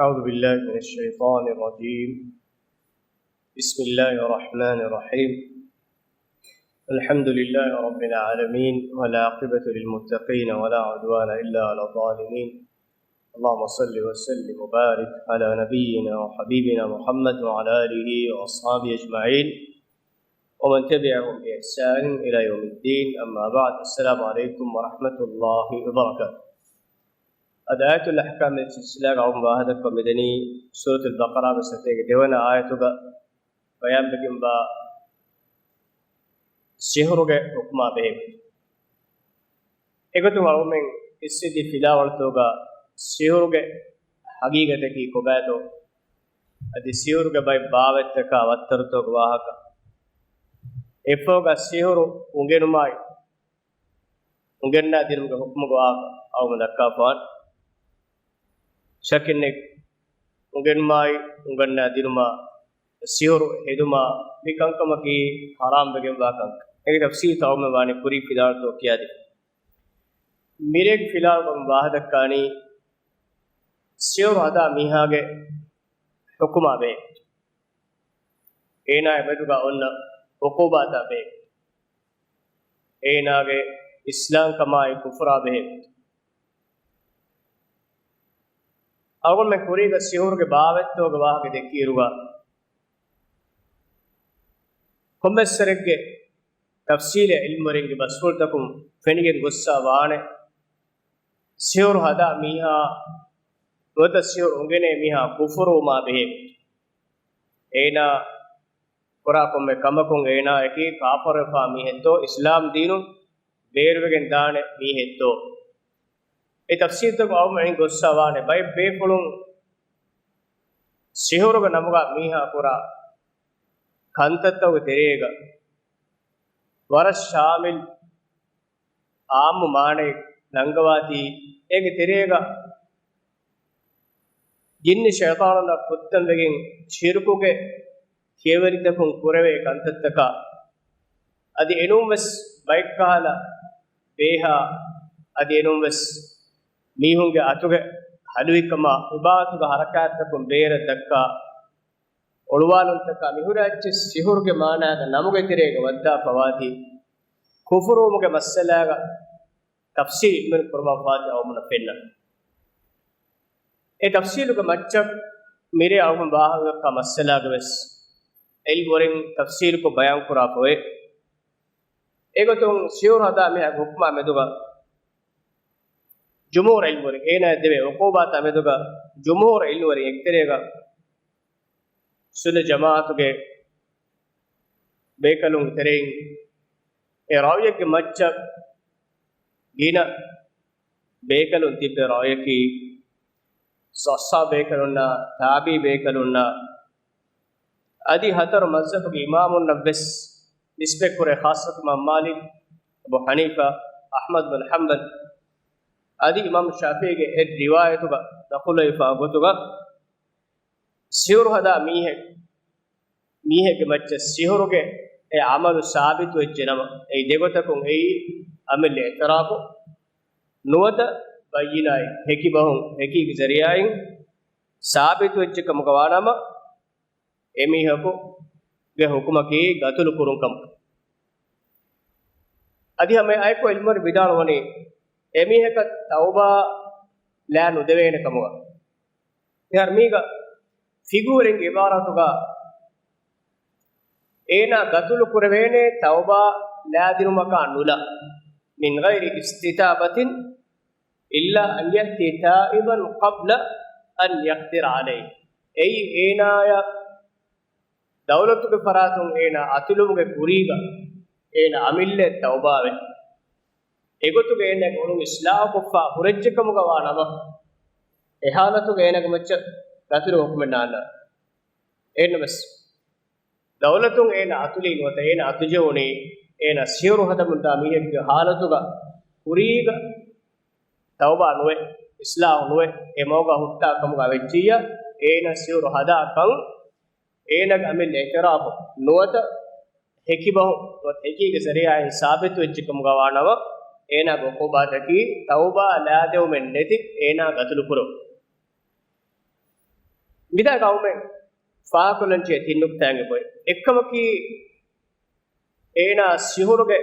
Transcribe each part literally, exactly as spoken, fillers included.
أعوذ بالله من الشيطان الرجيم. بسم الله الرحمن الرحيم. الحمد لله رب العالمين، والعاقبة للمتقين، ولا عدوان إلا على الظالمين. اللهم صل وسلم وبارك على نبينا وحبيبنا محمد وعلى آله وأصحابه أجمعين، ومن تبعهم بإحسان إلى يوم الدين. أما بعد، السلام عليكم ورحمة الله وبركاته. އަދި އާޔަތުލް އަޙްކާމް ސިލްސިލާގަ އަޅުގަނޑު ވާހަކަދައްކަވަން މިދަނީ ސޫރަތުލް ބަޤަރާގެ ސަތޭކަ ދެވަނަ އާޔަތުގަ ބަޔާންވެގެންވާ ސިހުރުގެ ޙުކުމާ ބެހޭ. އެގޮތުން އަޅުގަނޑުމެން އިސްވެދިޔަ ފިލާވަޅުތަކުގަ ސިހުރުގެ ޙަޤީޤަތަކީ ކޮބާތޯ؟ އަދި ސިހުރުގެ ބައެއް ބާވަތްތަކާ ވައްތަރުތަކުގެ ވާހަކަ. އެއަށްފަހުގަ ސިހުރު އުނގެނުމާއި އުނގެންނާ ދިނުމުގެ ޙުކުމުގެ ވާހަކަ އަޅުގަނޑު ދައްކާފާނެ. ޝައްކެއްނެތް، އުނގެނުމާއި އުނގަންނާ ދިނުމާ، ސިހުރު ހެދުމާ، މި ކަންކަމަކީ ޙަރާމްވެގެންވާ ކަންކަން. އޭގެ ތަފްސީލު އަޅުގަނޑުމެން ވާނީ ކުރީ ފިލާވަޅުތަކުގަ ކިޔާދިން. މިރޭގެ ފިލާވަޅުގަ ވާހަކަދައްކާނީ ސިހުރު ހަދާ މީހާގެ ޙުކުމާ ބެހޭ. އޭނާގެ މެދުގަ އޮންނަ ޢުޤޫބާތާ ބެހޭ. އޭނާގެ އިސްލާމްކަމާއި ކުފުރާ ބެހޭ. އަޅުގަނޑުމެން ކުރީގަ ސިހުރުގެ ބާވަތްތަކުގެ ވާހަކަ ދެއްކިއިރުގަ، ކޮންމެސްވަރެއްގެ ތަފްސީލެއް ޢިލްމުވެރިންގެ ބަސްފުޅުތަކުން ފެނިގެން ގޮއްސަވާނެ، ސިހުރު ހަދާ މީހާ ނުވަތަ ސިހުރު އުނގެނޭ މީހާ ކުފުރުވުމާ ބެހޭ. އޭނާ ކުރާ ކޮންމެ ކަމަކުން އޭނާއަކީ ކާފަރުވެފާ މީހެއްތޯ، އިސްލާމް ދީނުން ބޭރުވެގެން ދާނެ މީހެއްތޯ. އެ ތަފްސީލުތަކު އަޅުގަނޑުމެން ގޮއްސަވާނެ. ބައެއް ބޭފުޅުން ސިހުރުގެ ނަމުގަ މީހާ ކުރާ ކަންތައްތަކުގެ ތެރޭގަ ވަރަށް ޝާމިލް އާއްމު މާނައެއް ނަންގަވާތީ، އޭގެ ތެރޭގަ ޖިންނި ޝައިޠާނުންނާ ކުއްތަންވެގެން ޝިރުކުގެ ކިޔަވަރިތަކުން ކުރެވޭ ކަންތައްތަކާ، އަދި އެނޫންވެސް ބައެއްކަހަލަ ބޭހާ، އަދި އެނޫންވެސް މީހުންގެ އަތުގެ ހަލުވިކަމާ، އިބާދަތުގެ ހަރަކާތްތަކުން ބޭރަށް ދައްކާ އޮޅުވާލުންތަކާ މިހުރި އެއްޗެއް ސިހުރުގެ މާނާގަ ނަމުގެ ތެރޭގަ ވައްދާފަވާތީ، ކުފުރުވުމުގެ މައްސަލާގަ ތަފްސީލު އިލްމުވެރިން ކުރައްވާފަވާތީ އަޅުގަނޑުމެންނަށް ފެންނަ. އެ ތަފްސީލުގެ މައްޗަށް މިރޭ އަޅުގަނޑު ވާހަކަދައްކާ މައްސަލާގަވެސް ޢިލްމުވެރިން ތަފްސީލުކޮށް ބަޔާންކުރާފައިވޭ. އެގޮތުން ސިހުރު ހަދާ މީހާގެ ޙުކުމާ މެދުގަ ޖުމްހޫރު ޢިލްމުވެރިން، އޭނާއަށް ދެވޭ ޢުޤޫބާތާ މެދުގަ ޖުމްހޫރު ޢިލްމުވެރިން އެކުތެރޭގަ ސުންނަ ޖަމާޢަތުގެ ބޭކަލުންގެ ތެރެއިން އެ ރާވީއެއްގެ މައްޗަށް ގިނަ ބޭކަލުން ތިއްބެވި ރާވީއަކީ ޞަޙާބީ ބޭކަލުންނާ، ތާބިޢީ ބޭކަލުންނާ، އަދި ހަތަރު މަޒްހަބުގެ އިމާމުންނަށްވެސް ނިސްބަތްކުރޭ، ޚާއްޞަކޮށް އިމާމު މާލިކް، އަބޫ ޙަނީފާ، އަޙްމަދު ބިން ޙަންބަލް، އަދި އިމާމު ޝާފިޢީގެ އެއް ރިވާޔަތުގަ ނަޤުލުވެފާ ގޮތުގަ، ސިހުރު ހަދާ މީހެއް، މީހެއްގެ މައްޗަށް ސިހުރުގެ އެ ޢަމަލު ސާބިތުވެއްޖެނަމަ، އެއީ ދެގޮތަކުން އެއީ އަމިއްލަ އިޢުތިރާފު ނުވަތަ ބައްޔިނާއެއް، ހެކިބަހުން، ހެކީގެ ޒަރީޢާއިން ސާބިތުވެއްޖެ ކަމުގަ ވާނަމަ، އެމީހަކުގެ ޙުކުމަކީ ގަތުލު ކުރުން ކަމަށް. އަދި ހަމައެއާއެކު ޢިލްމުވެރިން ވިދާޅުވަނީ، އެމީހަކަށް ތައުބާ ލާ ނުދެވޭނެ ކަމުގަ. މިހާރު މީގަ ފިޤުހުވެރިންގެ ޢިބާރާތުގަ އޭނާ ގަތުލު ކުރެވޭނެ ތައުބާ ލާދިނުމަކާ ނުލާ، من غير استتابة إلا أن يأتي تائبا قبل أن يقدر عليه. އެއީ އޭނާޔަށް ދައުލަތުގެ ފަރާތުން އޭނާ އަތުލުމުގެ ކުރީގަ އޭނާ އަމިއްލައަށް ތައުބާވެ، އެގޮތުގަ އޭނާގެ އޮޅުން އިޞްލާޙުކޮށްފަ ހުރެއްޖެ ކަމުގަ ވާނަމަ، އެ ޙާލަތުގަ އޭނާގެ މައްޗަށް ގަތުލު ޙުކުމެއް ނާންނާނެ. އެހެންނަމަވެސް، ދައުލަތުން އޭނާ އަތުލީ ނުވަތަ އޭނާ އަތުޖެހުނީ، އޭނާ ސިހުރު ހަދަމުންދާ މީހެއްގެ ޙާލަތުގަ ކުރީގަ ތައުބާ ނުވެ، އިޞްލާޙު ނުވެ، އެ މަގުގަ ހުއްޓާ ކަމުގަ ވެއްޖިއްޔާ، އޭނާ ސިހުރު ހަދާ ކަން އޭނާގެ އަމިއްލަ އިޢުތިރާފު ނުވަތަ ހެކިބަހުން ނުވަތަ ހެކީގެ ޒަރީޢާއިން ސާބިތުވެއްޖެ ކަމުގަ ވާނަމަ، އޭނާގެ ޢުޤޫބާތަކީ ތައުބާ ލާދެވުމެއް ނެތި އޭނާ ގަތުލު ކުރުން. މިތާ ގައުމެއް ފާހަގަކޮށްލަންޖެހޭ ތިން ނުކްތާއެއް އެބައޮތް. އެއްކަމަކީ، އޭނާ ސިހުރުގެ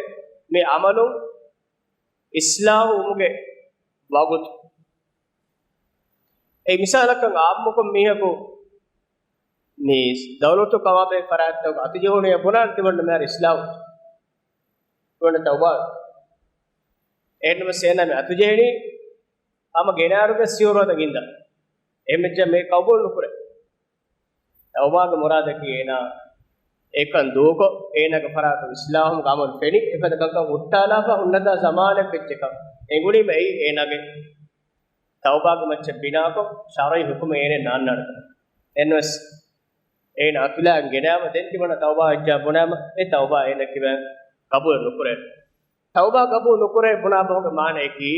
މި އަމަލުން އިސްލާހު ވުމުގެ ވަގުތު. އެ މިސާލަކަށް އާއްމުކޮށް މީހަކު މި ދައުލަތު ކަމާބެހޭ ފަރާތްތަކުގަ އަތުޖެހުނީ ބުނާން ތިމަންނަ މިހާރު އިސްލާހު ވެއްޖެ. ތިމަންނަ ތައުބާ. އެހެންނަމަސް އޭނާ މި އަތުޖެހެނީ ހަމަ ގެނާރުގެ ސިހުރު ހަދަން އިންދާ. އެހެންވެއްޖެ މި ޤަބޫލު ނުކުރޭ. ތައުބާގެ މުރާދަކީ އޭނާ އެކަން ދޫކޮށް، އޭނާގެ ފަރާތުން އިސްލާހު އަމަލު ފެނި، އެފަދަ ކަންކަން ހުއްޓާލާފަ ހުންނަދާ ޒަމާނެއް ވެއްޖެކަން އެނގުނީމަ އެއީ އޭނާގެ ތައުބާގެ މައްޗަށް ބިނާކޮށް، ޝަރުޢީ ހުކުމެއް އޭނަ ނާންނާނެ. އެހެންވެސް އޭނަ އަތުލާ ގެނައިމަ ދެން ތިމަންނަ ތައުބާ ވެއްޖާ ބުނައިމަ، އެ ތައުބާ އޭނަ ކިބައިން ޤަބޫލު ނުކުރޭ. ތައުބާ ޤަބޫލު ނުކުރޭ ބުނާ ބަހުގެ މާނަޔަކީ،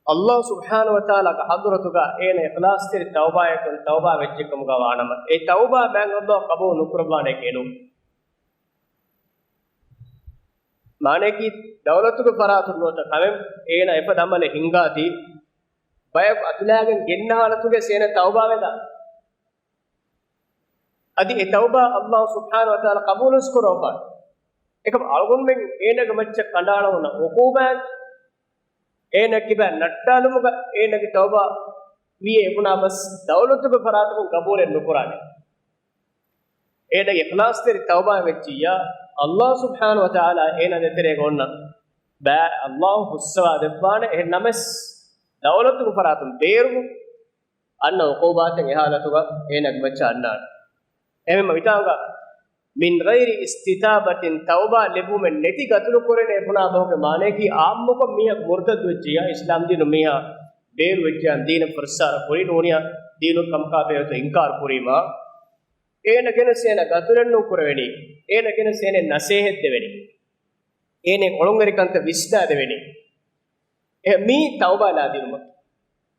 އައްލާހު ސުބްޙާނަހު ވަތަޢާލާގެ ޙަޟްރަތުގަ އޭނަ އިޚްލާޞްތެރި ތައުބާއަކުން ތައުބާ ވެއްޖެކަމުގަ ވާނަމަ، އެ ތައުބާ މާތް އައްލާހު ޤަބޫލު ނުކުރައްވާނެކޭ ނޫން. މާނަޔަކީ، ދައުލަތުގެ ފަރާތުން ނުވަތަ ކަމެއް އޭނަ އެފަދަ އަމަލެއް ހިންގާތީ، ބަޔަކު އަތުލާގެން ގެންނަ ޙާލަތުގައި އޭނަ ތައުބާ ވެދާނެ. އަދި އެ ތައުބާ އައްލާހު ސުބްޙާނަހު ވަތަޢާލާ ޤަބޫލުވެސް ކުރައްވާނެ. އެކަމަ އަޅުގަނޑުމެން އޭނަގެ މައްޗަށް ކަނޑައަޅަން އޮންނަ ޢުޤޫބާތް، އޭނަ ކިބައިން ނައްޓާލުމުގަ އޭނަގެ ތައުބާ ވިޔައީ އެބުނާ ބަސް ދައުލަތުގެ ފަރާތަކުން ޤަބޫލެއް ނުކުރާނެ. އޭނަގެ އިޚްލާޞްތެރި ތައުބާ ވެއްޖިއްޔާ، އައްލާހު ސުބްޙާނަހު ވަތަޢާލާ އޭނާ ދޭތެރޭގަ އޮންނަ ބައި އައްލާހު ފުއްސަވާ ދެއްވާނެ. އެހެން ނަމަވެސް، ދައުލަތުގެ ފަރާތުން ބޭރުވުން އަންނަ ޢުޤޫބާތެއް އެ ޙާލަތުގަ އޭނަގެ މައްޗަށް އަންނާނެ. އެހެންވީމަ މިތާނގަ، من غير استتابة، ތައުބާ ލިބުމެއް ނެތި ގަތުލު ކުރެވޭ ބުނާ ބަހުގެ މާނަޔަކީ އާއްމުކޮށް މީހަކު މުރުތައްދު ވެއްޖިއްޔާ، އިސްލާމް ދީނު މީހާ ބޭރު ވެއްޖިއްޔާ، ދީނަށް ފުރައްސާރަ ކުރި ނޫނިއްޔާ، ދީނު ކަމަކާ ބެހޭގޮތުން އިންކާރު ކުރީމާ، އޭނަ ގެނެސް އޭނަ ގަތުލެއް ނޫން ކުރެވެނީ، އޭނަ ގެނެސް އޭނަ ނަސޭހަތް ދެވެނީ، އޭނަ އޮޅުންވެރިކަންތައް ވިސްނާ ދެވެނީ. އެ މީ ތައުބާ ލާދިނުމަކީ.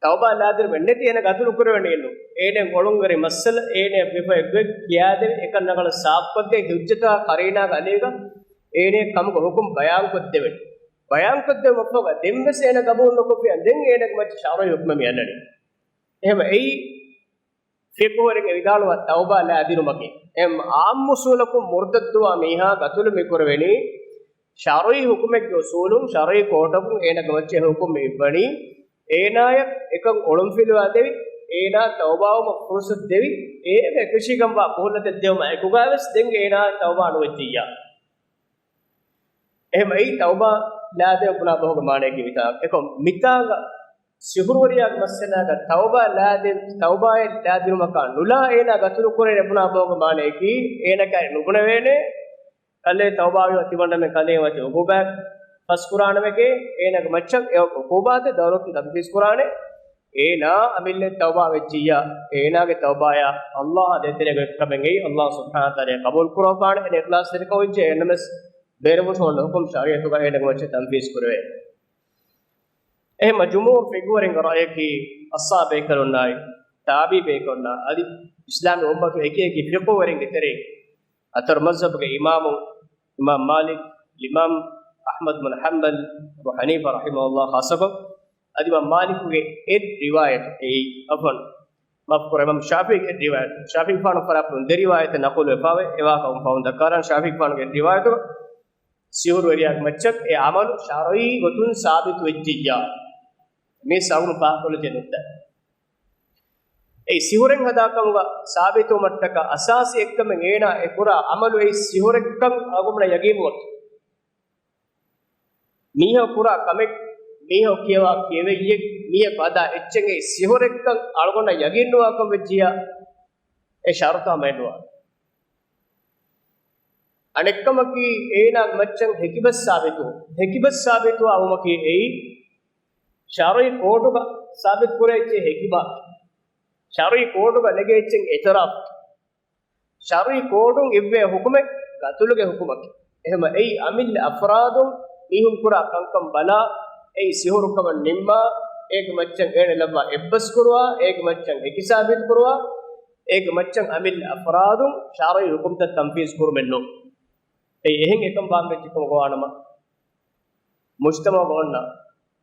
ތައުބާ ލާދިނުމެއް ނެތި އޭނަ ގަތުލު ކުރެވެނީ ނޫން. އޭނަ އޮޅުންވެރި މައްސަލަ އޭނަ ވެފަ އެއްގޮތް ކިޔާދެވި އެކަން ރަނގަޅަށް ސާފުކޮށްދޭ ހުއްޖަތާ ޤަރީނާގެ އަލީގަ އޭނަ ކަމުގެ ޙުކުމް ބަޔާންކޮށްދެވެނީ. ބަޔާންކޮށްދެވުމަށްފަހުގަ ދެންވެސް އޭނަ ގަބޫލު ނުކޮށްފިއްޔާ ދެން އޭނަގެ މައްޗަށް ޝަރުޢީ ޙުކުމެއް މި އަންނަނީ. އެހެންވެ އެއީ ފިޤުހުވެރިން ވިދާޅުވާ ތައުބާ ލާދިނުމަކީ. އެހެން ޢާއްމު އުޞޫލަކުން މުރުތައްދުވާ މީހާ ގަތުލު މިކުރެވެނީ، ޝަރުޢީ ޙުކުމެއްގެ އުޞޫލުން، ޝަރުޢީ ކޯޓަކުން އޭނަގެ މައްޗަށް ޙުކުމް މި އިއްވަނީ، އޭނާޔަށް އެކަން އޮޅުންފިލުވާ ދެވި، އޭނާ ތައުބާވުމަށް ފުރުޞަތު ދެވި، އޭގެ އެކަށީގެންވާ މުހުލަތެއް ދެވުމާ އެކުގައިވެސް ދެން އޭނާ ތައުބާ ނުވެއްޖިއްޔާ. އެހެން އެއީ ތައުބާ ލާދޭ ބުނާ ބަހުގެ މާނަޔަކީ މިތާ. އެކަމަ މިތާގަ ސިހުރުވެރިޔާގެ މައްސަލާގަ ތައުބާ ލާދޭ، ތައުބާއެއް ލާދިނުމަކާ ނުލާ އޭނާ ގަތުލު ކުރޭނެ ބުނާ ބަހުގެ މާނަޔަކީ، އޭނަކަށް ނުބުނެވޭނެ، ކަލޭ ތައުބާވީމަ ތިމަންނަމެން ކަލޭ ވަތި ޢުޤޫބާތް ފަސްކުރާނަމެކޭ، އޭނާގެ މައްޗަށް އެ ޢުޤޫބާތެއް ދައުލަތުން ތަންފީޒް ކުރާނެ. އޭނާ އަމިއްލަ ތައުބާ ވެއްޖިއްޔާ، އޭނާގެ ތައުބާޔާ އައްލާހާ ދޭތެރޭގަ ކަމެއް އެއީ، އައްލާހު ސުބްޙާނަހު ވަތަޢާލާ ޤަބޫލު ކުރައްވާނެ. އޭނަ އިޚްލާޞްތެރިކޮށް ވެއްޖެ އެންނަމެސް ބޭރުވުން ހުންނަ ޙުކުމް ޝަރީޢަތުގަ އޭނަގެ މައްޗަށް ތަންފީޒް ކުރެވޭ. އެހެންމަ ޖުމްހޫރު ފިޤުހުވެރިންގެ ރައަޔަކީ، އައްޞާ ބޭކަލުންނާއި، ތާބީ ބޭކަލުންނާ، އަދި އިސްލާމީ އުއްމަތު އެކި އެކި ފިޤުހުވެރިންގެ ތެރެއިން، އަތޮރު މަޒްހަބުގެ އިމާމު، އިމާމް މާލިކް، އިމާމް އަޙްމަދު ބިން ޙަންބަލް، އަބޫ ޙަނީފާ ރަޙިމަހުﷲ ޚާއްޞަކޮށް، އަދި އިމާމް މާލިކުގެ އެއް ރިވާޔަތު އެއީ، ޢަފްވަން، މާފު ކުރޭ، އިމާމް ޝާފިޢީގެ އެއް ރިވާޔަތު، ޝާފިޢީ ފާނު ފަރާތުން ދެ ރިވާޔަތެއް ނަޤުލުވެފާވޭ، އެވާހަކަ ފަހުން ދައްކާލާން. ޝާފިޢީ ފާނުގެ އެއް ރިވާޔަތު، ސިހުރުވެރިޔާގެ މައްޗަށް އެ ޢަމަލު ޝަރުޢީ ގޮތުން ސާބިތު ވެއްޖިއްޔާ، މީ ސައުނު ފާހަގަކޮށްލަންޖެހޭ ނުކްތާ. އެއީ ސިހުރެއް ހަދާ ކަމުގަ ސާބިތުވުމަށްޓަކާ އަސާސީ އެއްކަމެއް އޭނާ އެ ކުރާ ޢަމަލު އެއީ ސިހުރެއްކަން އަޅުގަނޑުމެންނަށް ޔަގީންވުމަކީ. މީހަކު ކުރާ ކަމެއް، މީހަކު ކިޔަވާ ކިޔެވެންޏެއް، މީހަކު ހަދާ އެއްޗެއް އެއީ ސިހުރެއްކަން އަޅުގަނޑަށް ޔަގީންނުވާކަން ވެއްޖިއްޔާ، އެ ޝަރުޠާ މައެއްނުވާނެ. އަނެއްކަމަކީ އޭނާގެ މައްޗަށް ހެކިބަސް ސާބިތުވުން. ހެކިބަސް ސާބިތުވާ ވުމަކީ އެއީ، ޝަރުޢީ ކޯޓުގަ ސާބިތު ކުރޭ އެއްޗެއް ހެކިބާ، ޝަރުޢީ ކޯޓުގަ ނެގޭ އެއްޗެއް އިޢުތިރާފު، ޝަރުޢީ ކޯޓުން އިއްވޭ ޙުކުމެއް ގަތުލުގެ ޙުކުމަކީ. އެހެންވީމަ އެއީ އަމިއްލަ އަފްރާދުން މީހުން ކުރާ ކަންކަން ބަލާ، އެއީ ސިހުރުކަމަށް ނިންމާ، އޭގެ މައްޗަށް އޭނަ ލައްވާ އެއްބަސް ކުރުވާ، އޭގެ މައްޗަށް ހެކި ސާބިތު ކުރުވާ، އޭގެ މައްޗަށް އަމިއްލަ އަފްރާދުން ޝަރުޢީ ޙުކުމްތައް ތަންފީޒް ކުރުމެއް ނޫން. އެއީ އެހެން އެކަން ވާން ވެއްޖެ ކަމަކަށް ވާނަމަ، މުޖްތަމަޢުގަ އޮންނަ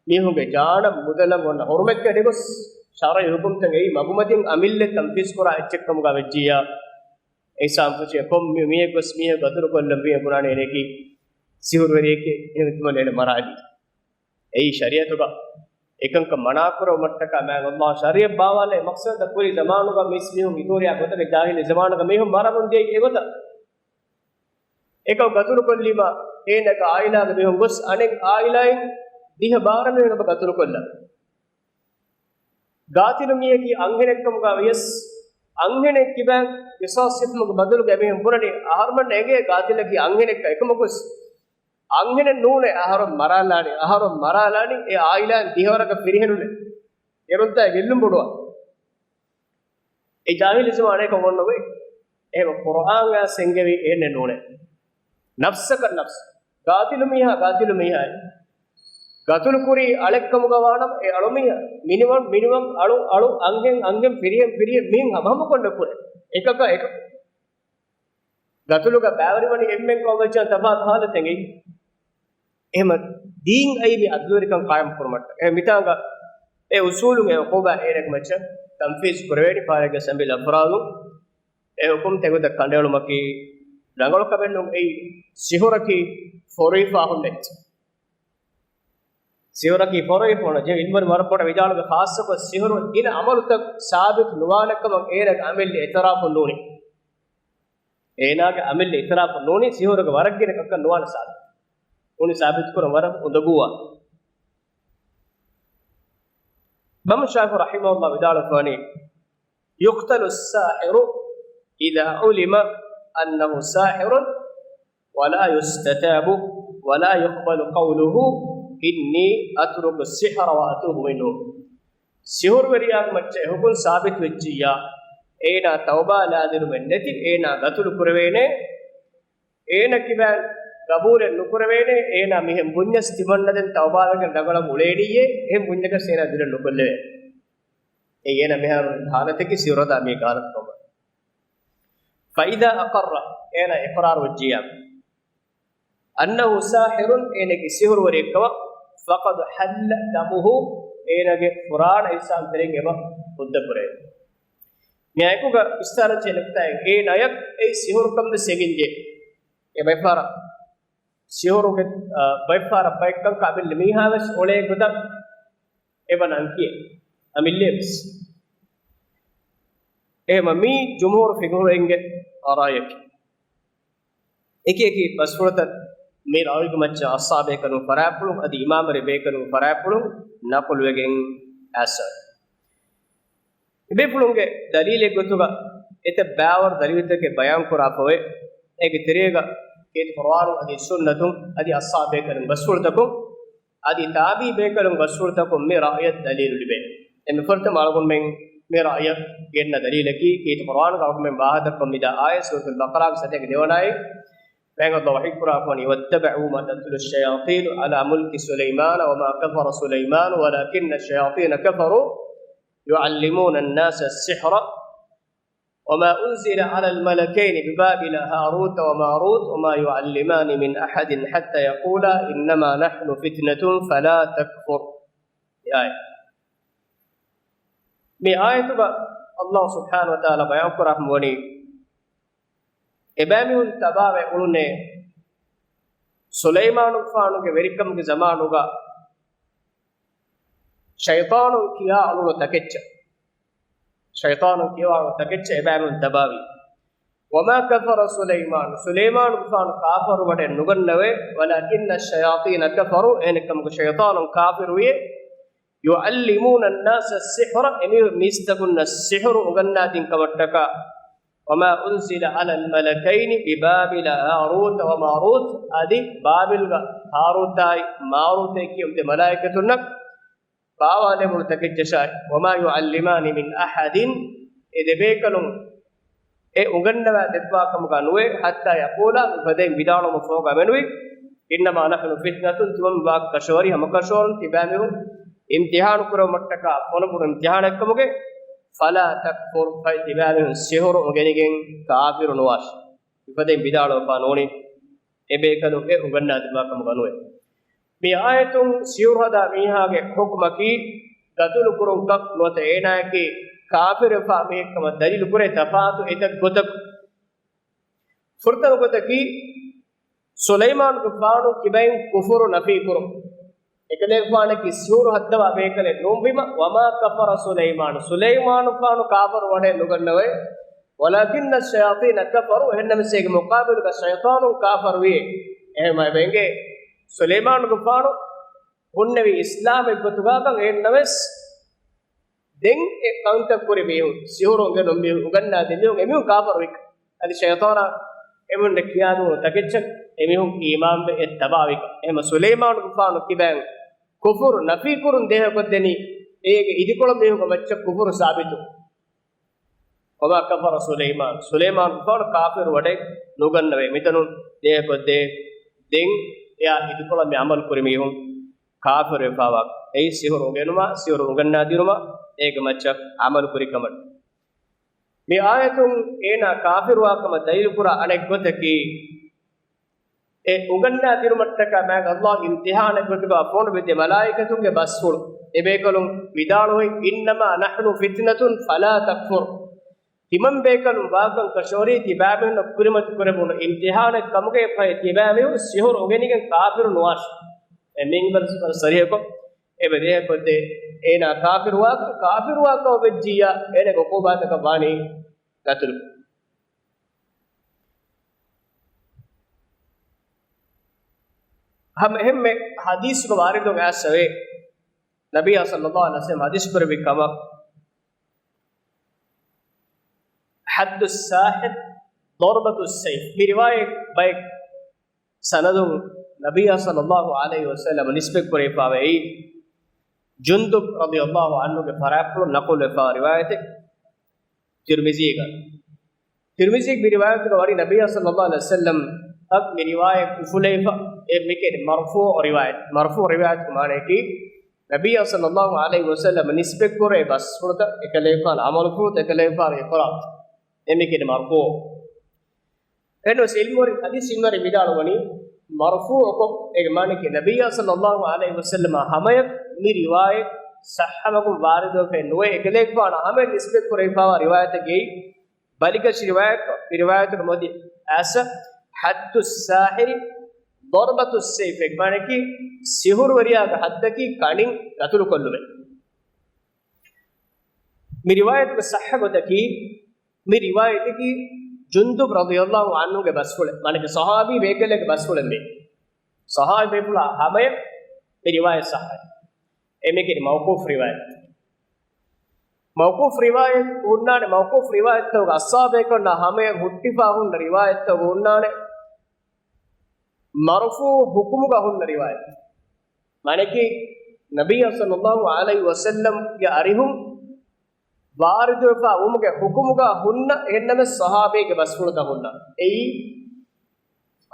މީހުންގެ ޖާނަށް މުދަލަށް އޮންނަ ޙުރުމަތްގަ އެޑިގޮސް، ޝަރުޢީ ޙުކުމްތައް އެއީ މަގުމަތިން އަމިއްލަ ތަންފީޒް ކުރާ އެއްޗެއް ކަމުގަ ވެއްޖިއްޔާ، އެއީ ސާމްފުށި ކޮން މި-، މީހެއް ގޮސް މީހެއް ގަތުލު ކޮށްލަން ބުނާނެ އޭނައަކީ ސިހުރުވެރިއެކޭ، އެހެންވީމަ އޭނަ މަރާލީ. އެއީ ޝަރީޢަތުގަ އެކަންކަން މަނާކުރެވުމަށްޓަކާ މާތް ﷲ ޝަރީޢަތް ބާވާލޭ މަޤްޞަދަށް. ކުރީ ޒަމާނުގަ މިސް މީހުން އިތުރިއާ ގޮތަކަށް ޖާހިލީ ޒަމާނުގަ މީހުން މަރަމުން ދިޔައީ އެގޮތަށް. އެކަކު ގަތުލު ކޮށްލީމަ އޭނަގެ އާއިލާގެ މީހުން ގޮސް އަނެއް އާއިލާއިން ދިހަ ބާރަ މީހުން އެބަ ގަތުލު ކޮށްލަން. ގާތިލު މީހަކީ އަންހެނެއްކަމުގަ ވިޔަސް، އަންހެނެއް ކިބައިން ޤިޞާޞް ހިފުމުގެ ބަދަލުގަ އެމީހުން ބުނަނީ، އަހަރުމެންނަށް އެނގޭ ގާތިލަކީ އަންހެނެއްކަން. އެކަމަކުސް އަންހެނެއް ނޫނޭ، އަހަރުން މަރާލާނީ، އަހަރުން މަރާލާނީ އެ އާއިލާއިން ދިހަވަރަކަށް ފިރިހެނުންނޭ. އޭރުންތާ ގެއްލުން ބޮޑުވާ. އެ ޖާހިލީ ޒަމާނުގަ އެކަން އޮންނަ ގޮތް. އެހެން ޤުރްއާން އަޔާތް އެނގެވީ އެހެނެއް ނޫނޭ. ނަފްސަކަށް ނަފްސު. ގާތިލު މީހާ، ގާތިލު މީހާއޭ. ގަތުލު ކުރީ އަޅެއްކަމުގަ ވާނަމަ، އެ އަޅު މީހާ. މިނިވަން، މިނިވަން، އަޅު، އަޅު، އަންހެން، އަންހެން، ފިރިހެން، ފިރިހެން، މީހުން ހަމަހަމަކޮށްލަ ކުރޭ. އެކަކަށް އެކަކު. ގަތުލުގަ ބައިވެރިވަނީ އެންމެން ކަމަށް ވެއްޖެ ތަފާތު ހާލަތެއް. އެހެން ދީން އައީ މި އަދުލުވެރިކަން ޤާއިމް ކުރުމަށްޓަކާ. އެ މިތާނގަ އެ އުޞޫލުން އެ ޢުޤޫބާ އޭނަގެ މައްޗަށް ތަންފީޒް ކުރެވޭނީ ފާރެއްގަ ސަމިލް އަފްރާދު އެ ޙުކުމް ތެގުދަ ކަނޑައެޅުމަކީ ރަނގަޅު ކަމެއް ނޫން. އެއީ ސިހުރަކީ ފޮރުވިފާ ހުންނެއް. ސިހުރަކީ ފޮރުވިފަ ހުންނަ ޖެހި އިލްމުވެރިން ވަރަށް ބޮޑަށް ވިދާޅުވޭ، ޚާއްޞަކޮށް ސިހުރު ގިނަ ޢަމަލުތައް ސާބިތު ނުވާނެ ކަމަށް އޭނާގެ އަމިއްލަ އިޢުތިރާފު ނޫނީ. އޭނާގެ އަމިއްލަ އިޢުތިރާފު ނޫނީ ސިހުރުގެ ވަރަށް ގިނަ ކަންކަން ނުވާނެ ސާބިތު. ނޫނީ ސާބިތު ކުރަން ވަރަށް އުނދަގޫވާ. އިމާމު ޝާފިޢީ ރަޙިމަހުﷲ ވިދާޅުވެފަވަނީ، يقتل الساحر إذا علم أنه ساحر ولا يستتاب ولا يقبل قوله إني أترك السحر وأتوب منه. ސިހުރުވެރިޔާގެ މައްޗަށް އެ ޙުކުމް ސާބިތު ވެއްޖިއްޔާ، އޭނާ ތައުބާ ލާދިނުމެއް ނެތި، އޭނާ ގަތުލު ކުރެވޭނެ، އޭނަ ކިބައިން ގަބޫލެއް ނުކުރެވޭނެ، އޭނާ މިހެން ބުންޏަސް ތިމަންނަ ދެން ތައުބާވެގެން ރަނގަޅަށް އުޅޭނީއޭ، އެހެން ބުންޏަކަށް އޭނާ ދިރެއް ނުކޮށްލެވޭ. އެއީ އޭނަ މިހާރު ހާލަތަކީ ސިހުރު ހަދާ މީ ހާލަތު ކަމަށް. فإذا أقر، އޭނަ އިޤްރާރު ވެއްޖިއްޔާ، أنه ساحر، އޭނަގެ ސިހުރުވެރިއެއްކަމަށް، فقد حل دمه، އޭނަގެ ފުރާނަ އިސްލާމް ތެރެއިން އެބަ ހުއްދަ ކުރެވޭ. މި އާޔަތުގަ ވިސްތާރަ ޖެހޭ ނުކުތާއެއް، އޭނަޔަށް އެއީ ސިހުރުކަން ވެސް އެނގިންޖެހޭ. އެ ބައިފަހަރަށް ސިހުރުގެ، އާ، ބައިފަހަރަށް ބައެއްކަންކަން އަމިއްލަ މީހާވެސް އުޅޭ ގޮތަށް އެބަ ނަންކިޔޭ. އަމިއްލަޔަށްވެސް. އެހެމަ މީ ޖުމްހޫރު ފިޤުހުވެރިންގެ ރާއްޔަކީ. އެކި އެކި ބަސްފުޅުތައް މި ރާއީގެ މައްޗަށް އަޞްޙާބޭކަލުން ފަރާތްޕުޅުން އަދި އިމާމުވެރި ބޭކަލުން ފަރާތްޕުޅުން ނަޤުލުވެގެން އައިސްފަ. އެބޭފުޅުންގެ ދަލީލެއް ގޮތުގަ އެތައް ބާވަރު ދަލީލުތަކެއް ބަޔާންކުރާފަވޭ. އޭގެ ތެރޭގަ ކީރިތި ޤުރުއާނުން އަދި ސުންނަތުން އަދި އަޞްޙާބޭކަލުން ބަސްފުޅުތަކުން އަދި ތާބިޢީ ބޭކަލުން ބަސްފުޅުތަކުން މި ރައުޔަށް ދަލީލު ލިބޭ. އެންމެ ފުރަތަމަ އަޅުގަނޑުމެން މި ރައުޔަށް ގެންނަ ދަލީލަކީ، ކީރިތި ޤުރުއާނުގަ އަޅުގަނޑުމެން ވާހަކަދައްކަމުން މިދާ އާޔަތް ސޫރަތުލް ބަޤަރާގެ ސަތޭކަ ދެވަނަ އާޔަތް. މާތް ﷲ ވަޙީކުރާފަވަނީ، وَاتَّبَعُوا مَا تَتْلُو الشَّيَاطِينُ عَلَىٰ مُلْكِ سُلَيْمَانَ وَمَا كَفَرَ سُلَيْمَانُ وَلَٰكِنَّ الشَّيَاطِينَ كَفَرُوا يُعَلِّمُونَ النَّاسَ السِّحْرَ وَمَا أُنزِلَ عَلَى الْمَلَكَيْنِ بِبَابِلَ هَارُوتَ وَمَارُوتُ وَمَا يُعَلِّمَانِ مِنْ أَحَدٍ حَتَّىٰ يَقُولَا إِنَّمَا نَحْنُ فِتْنَةٌ فَلَا تَكْفُرْ. އެ އާޔަތް. މި އާޔަތުގަ ﷲ ސުބްޙާނަހޫ ވަތަޢާލާ ބަޔާންކުރާފަވަނީ، އެބައިމީހުން ތަބާވެ އުޅުނޭ ސުލައިމާނުގެފާނުގެ ވެރިކަމުގެ ޒަމާނުގަ ޝައިޠާނުން ކިޔާ އުޅުނު ތަކެއްޗަށް. ޝައިޠާނުން ކިޔަވާ އުޅުނު ތަކެއްޗަށް އެބައިމީހުން ތަބާވީ. وَمَا كَفَرَ سُلَيْمَانُ، ސުލައިމާނުގެފާނު ކާފަރުވަޑައެއް ނުގަންނަވޭ، وَلَٰكِنَّ الشَّيَاطِينَ كَفَرُوا، އެހެނެއްކަމުގަ ޝައިޠާނުން ކާފިރުވިއޭ، يُعَلِّمُونَ النَّاسَ السِّحْرَ، އެމީހުން މީސްތަކުންނަށް ސިޙުރު އުނގަންނާދިން ކަމަށްޓަކާ، وَمَا أُنزِلَ عَلَى الْمَلَكَيْنِ بِبَابِلَ هَارُوتَ وَمَارُوتَ، އަދި ބާބިލްގަ ހާރޫތާއި މާރޫތޭ ކިޔުން ދެ މަލާއިކަތުންނަށް ބާވާލެވުނު ތަކެއްޗަށާއި، وَمَا يُعَلِّمَانِ مِنْ أَحَدٍ، އެ ދެބޭކަލުން އެ އުނގަންނަވާ ދެއްވާ ކަމުގަ ނުވޭ، حَتَّىٰ يَقُولَا، މިފަދައިން ވިދާޅުވުމަށް ފަހުގަ އެމެނުވީ، إِنَّمَا نَحْنُ فِتْنَةٌ، ތިމަން ވާ ކަށަވަރި ހަމަކަށަވަރުން ތިބާމީހުން އިމްތިޙާނު ކުރެވުމަށްޓަކާ ފޮނުބުނު އިމްތިޙާނެއްކަމުގެ، فَلَا تَكْفُرْ، ފަހެ ތިބާމީހުން ސިޙުރު އުނގެނިގެން ކާފިރު ނުވާށި. މިފަދައިން ވިދާޅުވެފާ ނޫނީ، އެބޭކަލުން އެ އުނގަންނާދެއްވާ ކަމުގަ ނުވޭ. މި އާޔަތުން ސިހުރު ހަދާ މީހާގެ ޙުކުމަކީ، ގަތުލު ކުރުންކަން ނުވަތަ އޭނާއަކީ ކާފިރުވެފާ މީހެއްކަމަށް ދަލީލު ކުރޭ ތަފާތު އެތައް ގޮތަކު. ފުރަތަމަ ގޮތަކީ، ސުލައިމާނުގެފާނު ކިބައިން ކުފުރު ނަފީކުރުން. އެކަލޭގެފާނަކީ ސިހުރު ހައްދަވާ ބޭކަލެއް ނޫންވީމަ، وما كفر سليمان، ސުލައިމާނުފާނު ކާފަރު ވަޑައެއް ނުގަންނަވައެއް، ولكن الشياطين كفروا، އެހެންނަމަވެސް އޭގެ މުޤާބިލުގަ ޝައިޠާނުން ކާފަރުވިއޭ. އެހެންވެ އެނގޭ، ސުލައިމާނުގެފާނު ހުންނެވީ އިސްލާމެއްގޮތުގަކަން، އެހެންނަމަވެސް ދެން އެ ކަންތައް ކުރި މީހުން، ސިހުރު އުނގެނުން މީހުން، އުގަންނާދިން މީހުން، އެމީހުން ކާފަރުވި. އަދި ޝައިޠާނާ އެމީހުންނަށް ކިޔާދިނުން ތަކެއްޗަށް އެމީހުން އީމާންވެ އެ ތަބާވި. އެހެންމަ ސުލައިމާނުގެފާނު ކިބައިން ކުފުރު ނަފީކުރުން ދޭހަކޮށްދެނީ، އޭގެ އިދިކޮޅު މީހުންގެ މައްޗަށް ކުފުރު ސާބިތު. وما كفر سليمان، ސުލައިމާނުގެފާނު ކާފަރު ވަޑައެއް ނުގަންނަވޭ. މިތަނުން ދޭހަކޮށްދޭ، ދެން އެއާ އިދިކޮޅަށް މި އަމަލު ކުރި މީހުން ކާފަރުވެފާވާ. އެއީ ސިހުރު އުނގެނުމާ، ސިހުރު އުނގަންނާދިނުމާ، އޭގެ މައްޗަށް އަމަލު ކުރި ކަމަށް. މި އާޔަތުން އޭނާ ކާފަރުވާ ކަމަށް ދަލީލު ކުރާ އަނެއް ގޮތަކީ، އެ އުނގަންނާ ދިނުމަށްޓަކާ މާތް އަލްލާހު އިމްތިހާނެއް ގޮތުގަ ފޮނުވި ދެ މަލާއިކަތުންގެ ބަސްފުޅު. އެ ބޭކަލުން ވިދާޅުވީ، إنما نحن فتنة فلا تكفر. ތިމަން ބޭކަލުން ވާކަން ކަށަވަރީ ތިބާމީހުންނަށް ކުރިމަތި ކުރެވުނު އިމްތިހާނެއް ކަމުގައި ފަހެ ތިބާމީހުން ސިހުރު އުނގެނިގެން ކާފަރު ނުވާށި. އެ މިންވަރު ސަރިހަކޮށް، އެބަ ދޭހަކޮށްދޭ، އޭނާ ކާފަރުވާކަން، ކާފަރުވާކަމަށް ވެއްޖިއްޔާ، އޭނާގެ އުޤޫބާތަކަށް ވާނީ ގަތުލު. ހަމަ އެހެންމެ ޙަދީޘްގަ ވާރިދު އައިސްފަވޭ، ނަބިއްޔާ ޞައްލައްލާހު ޢަލައިހި ވަސައްލަމަ ޙަދީޘް ކުރެއްވި ކަމަށް، حد الساحر ضربة السيف. މި ރިވާޔަތް ބައެއް ސަނަދުން ނަބިއްޔާ ޞައްލައްލާހު ޢަލައިހި ވަސައްލަމަ ނިސްބަތް ކުރެވިފައިވޭ. ޖުންދުބް ރަޟިޔައްލާހު ޢަންހުގެ ފަރާތްޕުޅުން ނަޤުލުވެފައިވާ ރިވާޔަތެއް ތިރްމިޒީގަ. ތިރްމިޒީގެ މި ރިވާޔަތުގަ ވަނީ ނަބިއްޔާ ޞައްލައްލާހު ޢަލައިހި ވަސައްލަމަ އަށް މި ރިވާޔަތް އުފުލެވިފަ، އެ މިކެނި މަރުފޫޢު ރިވާޔަތް. މަރުފޫޢު ރިވާޔަތުގެ މާނައަކީ، ނަބިއްޔާ ޞައްލައްލާހު ޢަލައިހި ވަސައްލަމަ ނިސްބަތް ކުރޭ ބަސްފުޅުތައް، އެކަލޭގެފާނު ޢަމަލުފުޅުތައް، އެކަލޭގެފާނު އިޤްރާރު. އެ މިކެނި މަރުފޫޢު. އެންވެސް ޢިލްމުވެރިން، ޙަދީޘް ޢިލްމުވެރިން ވިދާޅުވަނީ، މަރުފޫޢުކޮށް، އޭގެ މާނައަކީ، ނަބިއްޔާ ޞައްލައްލާހު ޢަލައިހި ވަސައްލަމަ ހަމަޔަށް މި ރިވާޔަތް ޞައްޙަވަމުން ވާރިދުވެފައެއް ނުވޭ. އެކަލޭގެފާނު ހަމަޔަށް ނިސްބަތް ކުރެވިފައިވާ ރިވާޔަތެއްގައި ބަލިކަށި ރިވާޔަތް، މި ރިވާޔަތުގެ މިއޮތީ އައިސް، حد الساحر ضربة السيف، އޭގެ މާނައަކީ، ސިހުރުވެރިޔާގެ ޙައްދަކީ ކަނިން ގަތުލުކޮށްލުމެއް. މި ރިވާޔަތުގެ ޞައްޙަ ގޮތަކީ، މި ރިވާޔަތަކީ ޖުންދުބް ރަޟިޔައްލާހު ޢަންހުގެ ބަސްފުޅެއް، މާނައަކީ ޞަޙާބީ ބޭކަލެއްގެ ބަސްފުޅެއް ނޫން. ޞަޙާބީ ބޭފުޅާ ހަމަޔަށް މި ރިވާޔަތް ޞައްޙަ. އެ މިކަނި މައުޤޫފް ރިވާޔަތް. މައުޤޫފް ރިވާޔަތް ހުންނާނެ، މައުޤޫފް ރިވާޔަތްތަކުގަ އަޞްޙާބޭކަލުންނާ ހަމަޔަށް ހުއްޓިފާ ހުންނަ ރިވާޔަތްތަކުގަ ހުންނާނެ. މަރުފޫޢު ޙުކުމުގަ ހުންނަ ރިވާޔަތް. މާނައަކީ، ނަބިއްޔާ ޞައްލައްލާހު ޢަލައިހި ވަސައްލަމްގެ އަރިހުން ވާރިދުވެފާ ވުމުގެ ޙުކުމުގަ ހުންނަ، އެހެންނަމެސް ޞަޙާބީގެ ބަސްފުޅުތައް ހުންނަ. އެއީ،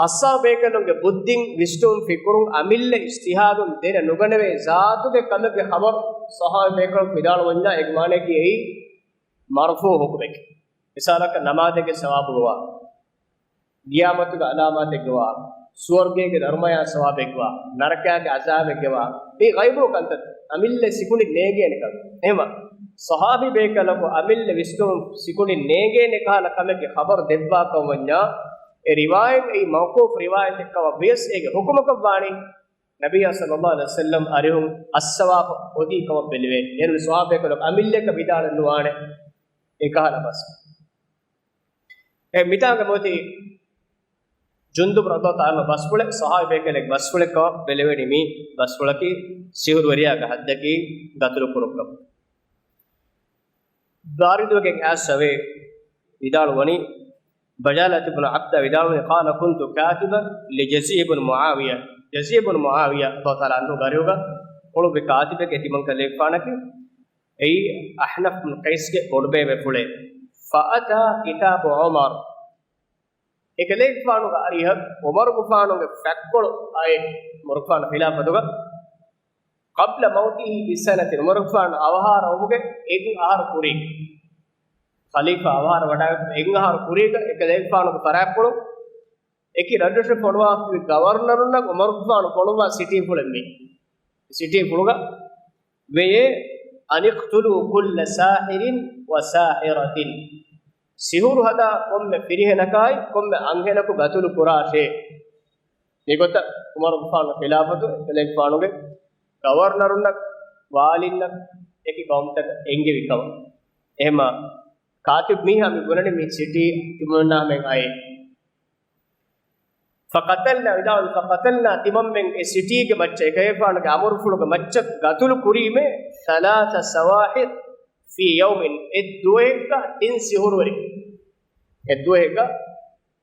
އަޞްޙާބޭކަލުންގެ ބުއްދިން، ވިސްނުން، ފިކުރުން، އަމިއްލަ އިޖްތިހާދުން ދެނެއް ނުގަނެވޭ ޒާތުގެ ކަމެއްގެ ޚަބަރު ޞަޙާބީބޭކަލުން ވިދާޅުވަންޏާ، އޭގެ މާނައަކީ އެއީ މަރުފޫޢު ޙުކުމެކޭ. މިސާލަކަށް ނަމާދެއްގެ ސަވާބުގަވާ، ޤިޔާމަތުގެ ޢަލާމާތެއްގަވާ، ސުވަރުގޭގެ ދަރުމަޔާ ސަވާބެއްގަވާ، ނަރަކާގެ ޢަޒާބެއްގަވާ، މީ ޣައިބު ކަންތައް، އަމިއްލަ ސިކުނޑިން ނޭނގޭނެ ކަން. އެހެންވާ، ޞަޙާބީ ބޭކަލަކު އަމިއްލަ ވިސްނުން ސިކުނޑިން ނޭނގޭނެ ކަހަލަ ކަމެއްގެ ޚަބަރު ދެއްވާ ކަމަށް ވަންޏާ، އެ ރިވާޔަތް އެއީ މައުޤޫފް ރިވާޔަތެއް ކަމަށް ވިޔަސް އޭގެ ޙުކުމަކަށް ވާނީ، ނަބިއްޔާ ޞައްލައްލާހު ޢަލައިހި ވަސައްލަމް އަރިހުން އައްސަވާފަ އޮތީ ކަމަށް ބެލެވޭ. އޭރު ޞަޙާބީ ބޭކަލަކު އަމިއްލައަކަށް ވިދާޅެއް ނުވާނެ އެކަހަލަ ބަސް. އެ މިތާނގަ މިއޮތީ ޖުންދުބް ރަޟިޔައްލާހު ޢަންހު ބަސްފުޅެއް، ޞަޙާބީ ބޭކަލެއްގެ ބަސްފުޅެއް ކަމަށް ބެލެވެނީ މި ބަސްފުޅަކީ ސިހުރުވެރިޔާގެ ޙައްދަކީ ގަތުލު ކުރުން ކަމަށް. ވާރިދުވެގެން އައިސްފަވޭ ވިދާޅުވަނީ، ބަޖާލަތު ބުނު ޢަބްދާ ވިދާޅުވަނީ، قال كنت كاتبا لجزيع بن معاوية. ޖަޒީޢު ބުނު މުޢާވިޔާ ރަޟިޔައްލާހު ޢަންހުގެ އަރިހުގަ އުޅުއްވި ކާތިބެއްގެ ތިމަން ކަލޭގެފާނަކީ، އެއީ އަޙްނަފް ބުނު ޤައިސްގެ ބޮޑުބޭބެފުޅޭ. فأتى كتاب عمر. އެކަލޭގެފާނުގެ އަރިހަށް ޢުމަރުގެފާނުގެ ފަތްކޮޅު އައި، ޢުމަރުގެފާނު ޚިލާފަތުގަ، قبل موته بسنة، ޢުމަރުގެފާނު އަވަހާރަވުމުގެ އެއް އަހަރު ކުރީގަ، ޚަލީފާ އަވަހާރަވަޑައިގަތު އެއް އަހަރު ކުރީގަ، އެކަލޭގެފާނުގެ ފަރާތްޕުޅު އެކި ރަށްރަށެއް ފޮނުވާފައި ގަވަރުނަރުންނަށް ޢުމަރުގެފާނު ފޮނުއްވާ ސިޓީފުޅެއް މީ. ސިޓީފުޅުގަ ވެޔޭ، أن اقتلوا كل ساحر وساحرة. ސިހުރު ހަދާ ކޮންމެ ފިރިހެނަކާއި ކޮންމެ އަންހެނަކު ގަތުލު ކުރާށޭ. މިގޮތަށް ޢުމަރުގެފާނު ޚިލާފަތު އެކަލޭގެފާނުގެ ގަވަރުނަރުންނަށް، ވާލީންނަށް އެކި ޤައުމުތަކަށް އެންގެވި ކަމަށް. އެހެމަ ކާތިބް މީހާ މި ބުނަނީ މި ސިޓީ ތިމަންނާމެން އައި. فقتلنا، ވިދާޅުވި، فقتلنا، ތިމަންމެން އެ ސިޓީގެ މައްޗަށް، އެކަލޭގެފާނުގެ އަމުރުފުޅުގެ މައްޗަށް ގަތުލު ކުރީމޭ، ثلاث سواحر في يوم، އެއްދުވަހެއްގަ ތިން ސިހުރުވެރިން. އެއްދުވަހެއްގަ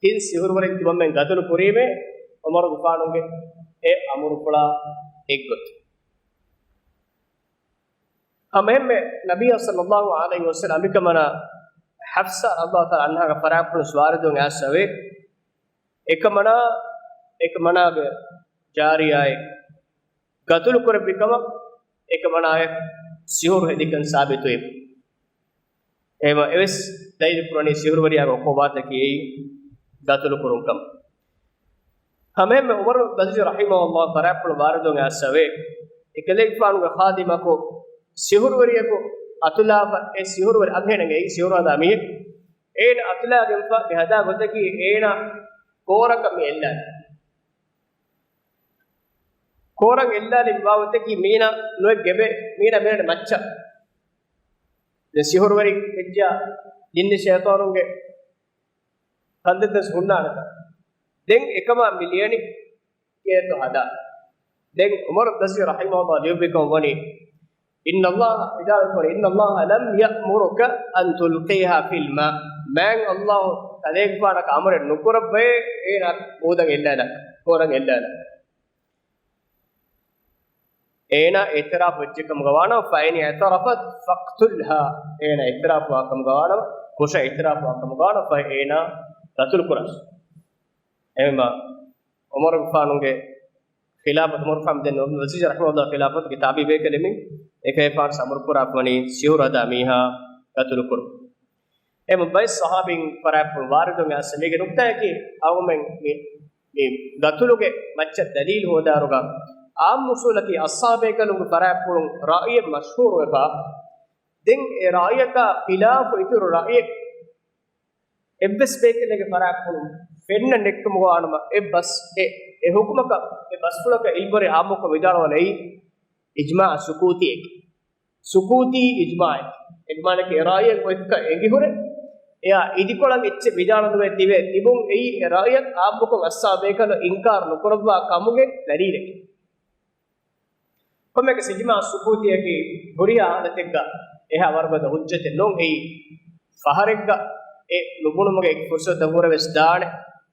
ތިން ސިހުރުވެރިން ތިމަންމެން ގަތުލު ކުރީމޭ، ޢުމަރުގެފާނުގެ އެ އަމުރުފުޅާ އެއްގޮތަށް. ހަމައެހެންމެ ނަބިއްޔާ ޞައްލައްލާހު ޢަލައިހި ވަސައްލަމް އަނބިކަމަނާ ޙަފްޞާ ރަޟިޔައްލާހު ތަޢާލާ ޢަންހާގެ ފަރާތްޕުޅުން ވާރިދުވުން އައިސްފަވޭ. އެކަމަނާ، އެކަމަނާގެ ޖާރިޔާއެއް ގަތުލު ކުރެއްވި ކަމަށް، އެކަމަނާޔަށް ސިހުރު ހެދިކަން ސާބިތުވެ. އެހެމަ އެވެސް ދަލީލު ކުރަނީ ސިހުރުވެރިޔާގެ ޢުޤޫބާތަކީ ގަތުލު ކުރުން ކަމަށް. ހަމައެހެންމެ ޢުމަރު އަލްއަޒީޒު ރަޙިމަހުﷲ ފަރާތްޕުޅު ވާރިދުވެ އައިސްފަވޭ. އެކަލޭގެފާނުގެ ޚާދިމަކު ސިހުރުވެރިޔަކު އަތުލާފަ، އެ ސިހުރުވެރި އަންހެނެއް އެއީ ސިހުރު ހަދާ މީހެއް. އޭނަ އަތުލާގެންފަ މި ހަދާ ގޮތަކީ އޭނަ ކޯރަކަށް މި އެއްލާނެ. ކޯރަށް އެއްލާލި މި ވާ ގޮތަކީ މީނަ ނުވެ ގެބެ، މީނަ މިއަންނަނީ މައްޗަށް. ދެން ސިހުރުވެރި ވެއްޖާ ޖިންނި ޝައިޠާނުންގެ ކަންތައްތައް ހުންނާނެތަ؟ ދެން އެކަމާ މި ލިޔަނީ ކޭތޯ ހަދާ. ދެން ޢުމަރު އަލްއަޒީޒު ރަޙިމަހުﷲ ލިޔުއްވިކަން ވަނީ، إن الله، ވިދާޅުކުރޭ، إن الله لم يأمرك أن تلقيها في الماء. މާތް ﷲ ތަދޭގެފާނަކަށް އަމުރެއް ނުކުރައްވައޭ، އޭނަ މޫދަށް އެއްލާލާ، ކޯރަށް އެއްލާލާ. އޭނަ އިޢުތިރާފު ވެއްޖެކަމުގަ ވާނަމަ، فإن اعترفت فاقتلها، އޭނަ އިޢުތިރާފުވާ ކަމުގަ ވާނަމަ، ކުށަށް އިޢުތިރާފުވާ ކަމުގަ ވާނަމަ، ފަހެ އޭނަ ގަތުލު ކުރާށޭ. އެހެންމަ ޢުމަރުގެފާނުގެ ޚިލާފަތު، ޢުމަރުގެފާނު ދެން ޢުމަރު އަލްއަޒީޒު ރަޙިމަހުﷲ ޚިލާފަތުގެ ތާބީ ބޭކަލެއް މި އެކަލޭގެފާނު އަމުރު ކުރާފަ ވަނީ ސިހުރު ހަދާ މީހާ ގަތުލު ކުރުން. އެހެންމަ ބައެއް ޞަޙާބީން ފަރާތްޕުޅު ވާރިދުވެ އައިސް މީގެ ނުކްތާއަކީ އަޅުގަނޑުމެން މި، މި ގަތުލުގެ މައްޗަށް ދަލީލު ހޯދާއިރުގަ ޢާއްމު އުޞޫލަކީ އަޞްޙާބޭކަލުންގެ ފަރާތްޕުޅުން ރައުޔެއް މަޝްހޫރުވެފަ، ދެން އެ ރައުޔަކާ ޚިލާފު އިތުރު ރައުޔެއް އެއްވެސް ބޭކަލެއްގެ ފަރާތްޕުޅުން ފެންނަ ނެތްކަމުގަ ވާނަމަ، އެ ބަސް، އެ، އެ ޙުކުމަކަށް، އެ ބަސްފުޅަކަށް ޢިލްމުވެރި ޢާއްމުކޮށް ވިދާޅުވަނީ އިޖްމާޢު ސުކޫތީއެކޭ. ސުކޫތީ އިޖްމާޢެކޭ. އެ މާނައަކީ އެ ރައުޔެއް އޮތްކަން އެނގިހުރެ، އެއާ އިދިކޮޅަށް އެއްޗެއް ވިދާޅުނުވެ ތިބެ ތިބުން އެއީ އެ ރައުޔަށް ޢާއްމުކޮށް އަޞްޙާބޭކަލުން އިންކާރު ނުކުރައްވާ ކަމުގެ ދަލީލެކޭ. ކޮންމެއަކަސް އިޖްމާޢު ސުކޫތީއަކީ ހުރިހާ ހާލަތެއްގަ އެހާ ވަރުގަދަ ހުއްޖަތެއް ނޫން. އެއީ ފަހަރެއްގަ އެ ނުބުނުމުގެ އެކި ފުރުޞަތު ހުރެވެސް ދާނެ.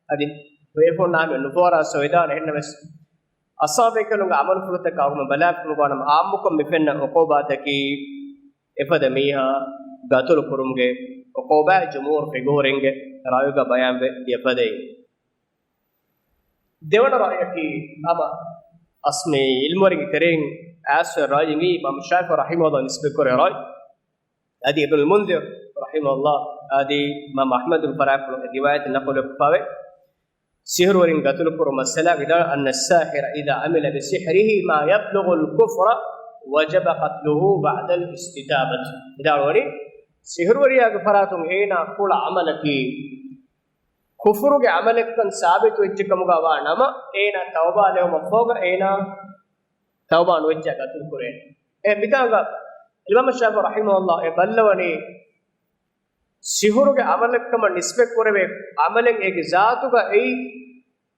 އަދި ބޭފުޅުންނާ ހަމަ ނުފޯރާ ސޮވެދާނެ. އެހެންނަމަވެސް އަޞްޙާބޭކަލުންގެ ޢަމަލުފުޅުތަކާ އަޅުގަނޑު ބަލާފަ ކުރުވާނަމަ، ޢާއްމުކޮށް މި ފެންނަ ޢުޤޫބާތަކީ އެފަދަ މީހާ ގަތުލު ކުރުމުގެ ޢުޤޫބާތް ޖުމްހޫރު ފިޤުހުވެރިންގެ ރައުޔުގަ ބަޔާންވެ ދިޔަ ފަދައިން. ދެވަނަ ރައުޔަކީ ހަމަ އަސް މި ޢިލްމުވެރިންގެ ތެރެއިން އައިސްފަ ރައުޔަކީ އިމާމު ޝާފިޢީ ރަޙިމަހުﷲ ނިސްބަތްކުރެ ރައުޔު. އަދި އިބްނުލް މުންޛިރު ރަޙިމަހުﷲ އަދި އިމާމު އަޙްމަދުގެ ފަރާތްޕުޅުން އެ ރިވާޔަތެއް ނަޤުލުކޮށްފަވޭ. ސިހުރުވެރިން ގަތުލުކުރުމަށް ސަލާ ވިދާޅު، أن الساحر إذا عمل بسحره ما يبلغ الكفر وجب قتله بعد الاستتابة. ވިދާޅުވަނީ، ސިހުރުވެރިޔާގެ ފަރާތުން އޭނާ ކުޅަ ޢަމަލަކީ ކުފުރުގެ ޢަމަލެއްކަން ސާބިތުވެއްޖެ ކަމުގަ ވާ ނަމަ، އޭނާ ތައުބާ ލެވުމަށްފަހުގަ އޭނާ ތައުބާ ނުވެއްޖާ ގަތުލު ކުރޭނެ. އެ މިތާނގަ އިމާމު ޝާފިޢީ ރަޙިމަހުﷲ އެ ބައްލަވަނީ، ސިހުރުގެ ޢަމަލެއްކަމަށް ނިސްބަތްކުރެވޭ ޢަމަލެއް އޭގެ ޒާތުގަ އެއީ،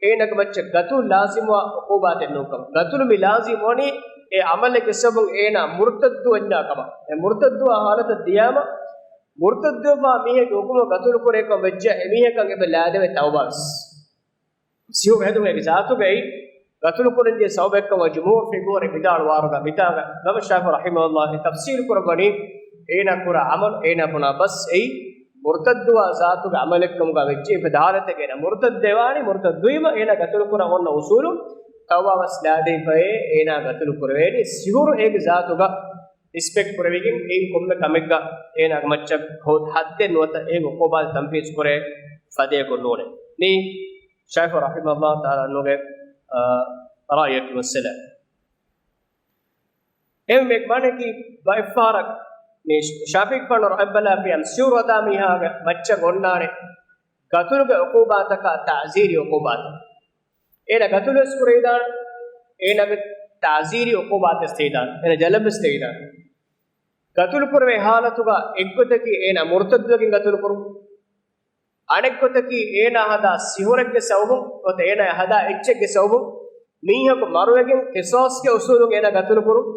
އޭނާގެ މައްޗަށް ގަތުލު ލާޒިމުވާ ޢުޤޫބާތެއް ނޫންކަމަށް. ގަތުލު މި ލާޒިމުވަނީ އެ ޢަމަލެއްގެ ސަބަބުން އޭނާ މުރުތައްދުވަންޏާ ކަމަށް. އެ މުރުތައްދުވާ ޙާލަތަށް ދިޔާމަ، މުރުތައްދުވެފާ މީހެއްގެ ޙުކުމަށް ގަތުލު ކުރޭކަން ވެއްޖެ، އެމީހަކަށް އެބަ ލާދެވޭ ތައުބާވެސް. ސިހުރު ހެދުމޭގެ ޒާތުގައި ގަތުލު ކުރަންޖެހޭ ސަބަބެއްކަމަށް ޖުމްހޫރު ފިޤުހުވެރިން ވިދާޅުވާއިރުގަ، މިތާގަ އިމާމު ޝާފިޢީ ރަޙިމަހުﷲ އެ ތަފްސީލު ކުރައްވަނީ، އޭނާ ކުރާ ޢަމަލު، އޭނާ ބުނާ ބަސް އެއީ މުރުތައްދުވާ ޒާތުގެ ޢަމަލެއްކަމުގަ ވެއްޖެ އެފަދަ ޙާލަތެއް އޭނާ މުރުތައްދުވާނީ، މުރުތައްދުވީމަ އޭނާ ގަތުލު ކުރަން އޮންނަ އުޞޫލުން ތައުބާވެސް ލާދެވިފައޭ، އޭނާ ގަތުލު ކުރެވޭނީ. ސިހުރު އޭގެ ޒާތުގަ ނިސްބަތް ކުރެވިގެން އެއިން ކޮންމެ ކަމެއްގަ އޭނާގެ މައްޗަށް ހައްދެއް ނުވަތަ އެހެން ޢުޤޫބާތެއް ތަންފީޒު ކުރޭ ފަދައަކުން ނޫނޭ. މީ ޝާފިޢީ ރަޙިމަހުﷲ ތަޢާލާ އަންހުގެ، އާ، ރައުޔަކީ މައްސަލަ. އެހެން މާނައަކީ ބައެއްފަހަރަށް މި ޝާފިޢީފާނު ރަޙިމަހުﷲ ބަލާފިޔާ ސިހުރު ހަދާ މީހާގެ މައްޗަށް އޮންނާނެ ގަތުލުގެ ޢުޤޫބާތަކާ ތަޢްޒީރީ ޢުޤޫބާތަކެއް. އޭނަ ގަތުލުވެސް ކުރެވިދާނެ، އޭނަގެ ތަޢްޒީރީ ޢުޤޫބާތެއް ދެވިދާނެ، އޭނަ ޖަލަށްވެސް ދެވިދާނެ. ގަތުލު ކުރެވޭ ޙާލަތުގަ އެއްގޮތަކީ އޭނަ މުރުތައްދުވެގެން ގަތުލު ކުރުން. އަނެއްގޮތަކީ އޭނާ ހަދާ ސިހުރެއްގެ ސަބަބުން، ނުވަތަ އޭނާ ހަދާ އެއްޗެއްގެ ސަބަބުން މީހަކު މަރުވެގެން ޤިޞާޞްގެ އުޞޫލުން އޭނާ ގަތުލު ކުރުން.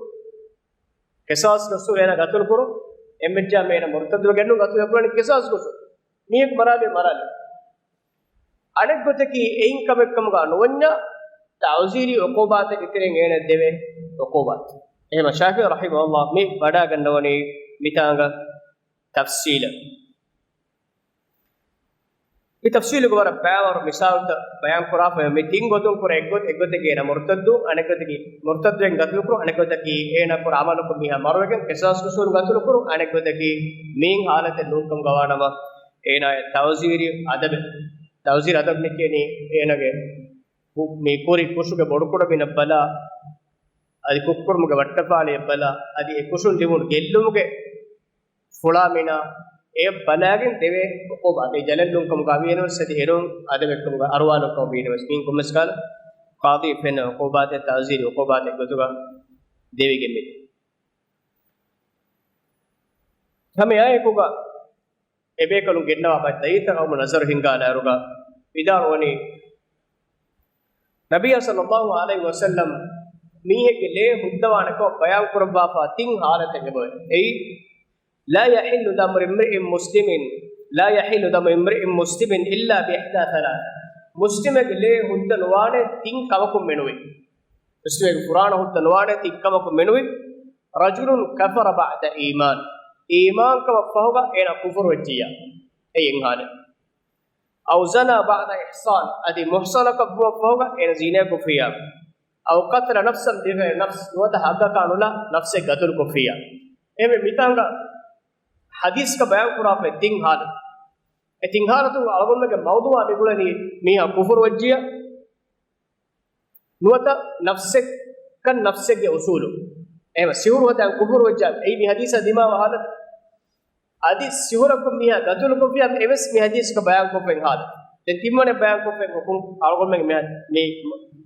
ޤިޞާޞްގެ އުޞޫލުން އޭނާ ގަތުލު ކުރުން. އެންމެން ޖާ އޭނާ މުރުތައްދުވެގެން ނޫން، ގަތުލު ކުރަނީ ޤިޞާޞްގެ އުޞޫލުން. މީހަކު މަރާލި މަރާލި. އަނެއްގޮތަކީ އެއިން ކަމެއް ކަމުގަ ނުވަންޏާ ތަޢްޒީރީ ޢުޤޫބާތެއްގެ ތެރެއިން އޭނަ ދެވޭ ޢުޤޫބާތެއް. އެހެންވީމަ ޝާފިޢީ ރަޙިމަހުﷲ މި ވަޑައިގަންނަވަނީ މިތާނގަ ތަފްޞީލަށް. މި ތަފްޞީލުގަ ވަރަށް ބައިވަރު މިސާލުތައް ބަޔާން ކުރާފައި މި ތިން ގޮތުން ކުރެ އެއްގޮތަކީ އޭނަ މުރުތައްދު، އަނެއްގޮތަކީ މުރުތައްދުވެގެން ގަތުލު ކުރުން، އަނެއްގޮތަކީ އޭނަ ކުރާ ޢަމަލަކުން މީހާ މަރުވެގެން ޤިޞާޞްގެ އުޞޫލުން ގަތުލު ކުރުން، އަނެއްގޮތަކީ މިއިން ޙާލަތެއް ނޫންކަމުގަ ވާނަމަ އޭނާ ތަޢްޒީރީ ޢަޛާބެއް. ތަޢްޒީރީ ޢަޛާބު މި ކިޔަނީ އޭނާގެ ކު-، މި ކުރި ކުށުގެ ބޮޑުކުޑަމިނަށް ބަލާ، އަދި ކުށްކުރުމުގެ ވައްޓަފާޅިއަށް ބަލާ، އަދި އެ ކުށުން ލިބުނު ގެއްލުމުގެ ފުޅާ މިނާ އެ ބަލާގެން ދެވޭ ޢުޤޫބާތެއް. ޖަލަށް ނޫންކަމުގަ ވީނަމަވެސް އަދި އެނޫން ޢަޛާބެއްކަމުގަ އަރުވާލުންކަމުގަ ވީނަމަވެސް މިއިން ކޮންމެސް ކަހަލަ ޤާޟީ ފެންނަ ޢުޤޫބާތެއް ތަޢްޒީރީ ޢުޤޫބާތެއް ގޮތުގަ ދެވިގެން މިދޭ. ހަމަ އެއާއެކުގަ އެބޭކަލުން ގެންނަވާ ބައެއް ދަލީލްތައް ޤައުމު ނަޒަރު ހިންގާލާއިރުގަ ވިދާޅުވަނީ، ނަބިއްޔާ ޞައްލައްލާހު ޢަލައިހި ވަސައްލަމް މީހެއްގެ ލޭ ހުއްދަވާނެކަން ބަޔާން ކުރައްވާފަ ތިން ޙާލަތެއް އެބައޮތް. އެއީ، لا يحل دم امرئ مسلم، لا يحل دم امرئ مسلم إلا بإحدى ثلاث. މުސްލިމެއްގެ ލޭ ހުއްދަ ނުވާނެ ތިން ކަމަކުން މެނުވީ. މުސްލިމެއްގެ ފުރާނަ ހުއްދަ ނުވާނެ ތިން ކަމަކުން މެނުވީ. رجل كفر بعد إيمان، އީމާންކަމަށް ފަހުގަ އޭނާ ކުފުރު ވެއްޖިއްޔާ. އެއީ އެއް ޙާލެއް. أو زنى بعد إحصان، އަދި މުޙްޞަނަކަށް ވުމަށް ފަހުގަ އޭނަ ޒިނޭ ކޮށްފިއްޔާ. أو قتل نفسا بغير نفس، ނުވަތަ ހައްގަކާ ނުލާ ނަފްސެއް ގަތުލު ކޮށްފިއްޔާ. އެހެންވެ މިތާނގަ ޙަދީޘްގަ ބަޔާން ކުރާފައި ތިން ޙާލަތު. އެ ތިން ޙާލަތުން އަޅުގަނޑުމެންގެ މައުޟޫޢާ މިގުޅެނީ މީހާ ކުފުރު ވެއްޖިއްޔާ، ނުވަތަ ނަފްސެއްކަން ނަފްސެއްގެ އުޞޫލު. އެހެންވެ ސިހުރު ހަދާން ކުފުރު ވެއްޖާ އެއީ މި ޙަދީޘާ ދިމާވާ ޙާލަތު. އަދި ސިހުރަކުން މީހާ ގަތުލު ކޮށްފިއްޔާ އެވެސް މި ޙަދީޘްގަ ބަޔާން ކޮށްފައި ޙާލަތު. ދެން ތިންވަނަ ބަޔާން ކޮށްފައި ޙުކުމް އަޅުގަނޑުމެން މި، މި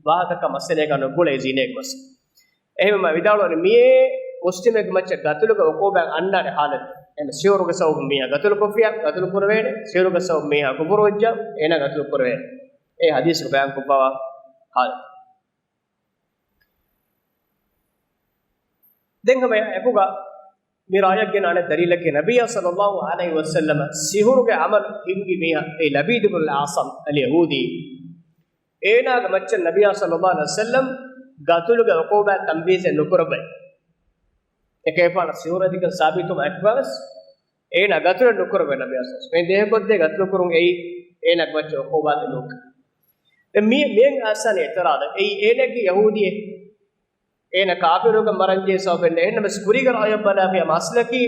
ވާހަކަ މައްސަލައިގަ ނުގުޅޭ ޒިނޭގެ މައްސަލަ. އެހެންވީމަ ވިދާޅުވަނީ މިއޭ މުސްލިމެއްގެ މައްޗަށް ގަތުލުގެ ޢުޤޫބާތް އަންނާނެ ޙާލަތު. އެހެން ސިހުރުގެ ސަބަބުން މީހާ ގަތުލު ކޮށްފިއްޔާ ގަތުލު ކުރެވޭނެ، ސިހުރުގެ ސަބަބުން މީހާ ކުފުރު ވެއްޖާ އޭނާ ގަތުލު ކުރެވޭނެ. އެ ޙަދީޘްގަ ބަޔާން ކޮށްފައިވާ ޙާލަތު. ދެން ހަމަ އެކުގަ މި ރާޔަށް ގެން އަނެއް ދަލީލަކީ، ނަބިއްޔާ ޞައްލައްލާހު ޢަލައިހި ވަސައްލަމަ ސިހުރުގެ ޢަމަލު ހިންގި މީހާ، އެ ލަބީދު ބުނުލް އަޢްޞަމް އަލް ޔަހޫދީ، އޭނާގެ މައްޗަށް ނަބިއްޔާ ޞައްލައްލާހު ޢަލައިހި ވަސައްލަމް ގަތުލުގެ ޢުޤޫބާތް ތަންފީޒެއް ނުކުރައްވައި. އެކަލޭގެފާނަށް ސިހުރު ހެދިކަން ސާބިތުވުމަށް އެކުގަވެސް އޭނާ ގަތުލެއް ނުކުރައްވައި ނަބިއްޔާ ޞައްލައްލާހު ޢަލައިހި ވަސައްލަމް. ދެހެއް ގޮތް ދޭ ގަތުލު ކުރުން އެއީ އޭނާގެ މައްޗަށް ޢުޤޫބާތެއް ނޫން. ދެން މި-، މިއަށް އައިސާނީ އިޢުތިރާޟެއް. އެއީ އޭނަގެ ޔަހޫދީއެއް. އޭނަ ކާފިރުކަން މަރަންޖެހޭ ސަބަބެއް ނެތް. އެހެންނަމަވެސް ކުރީގަ ރާޔަށް ބަލާފިޔާ މައްސަލައަކީ،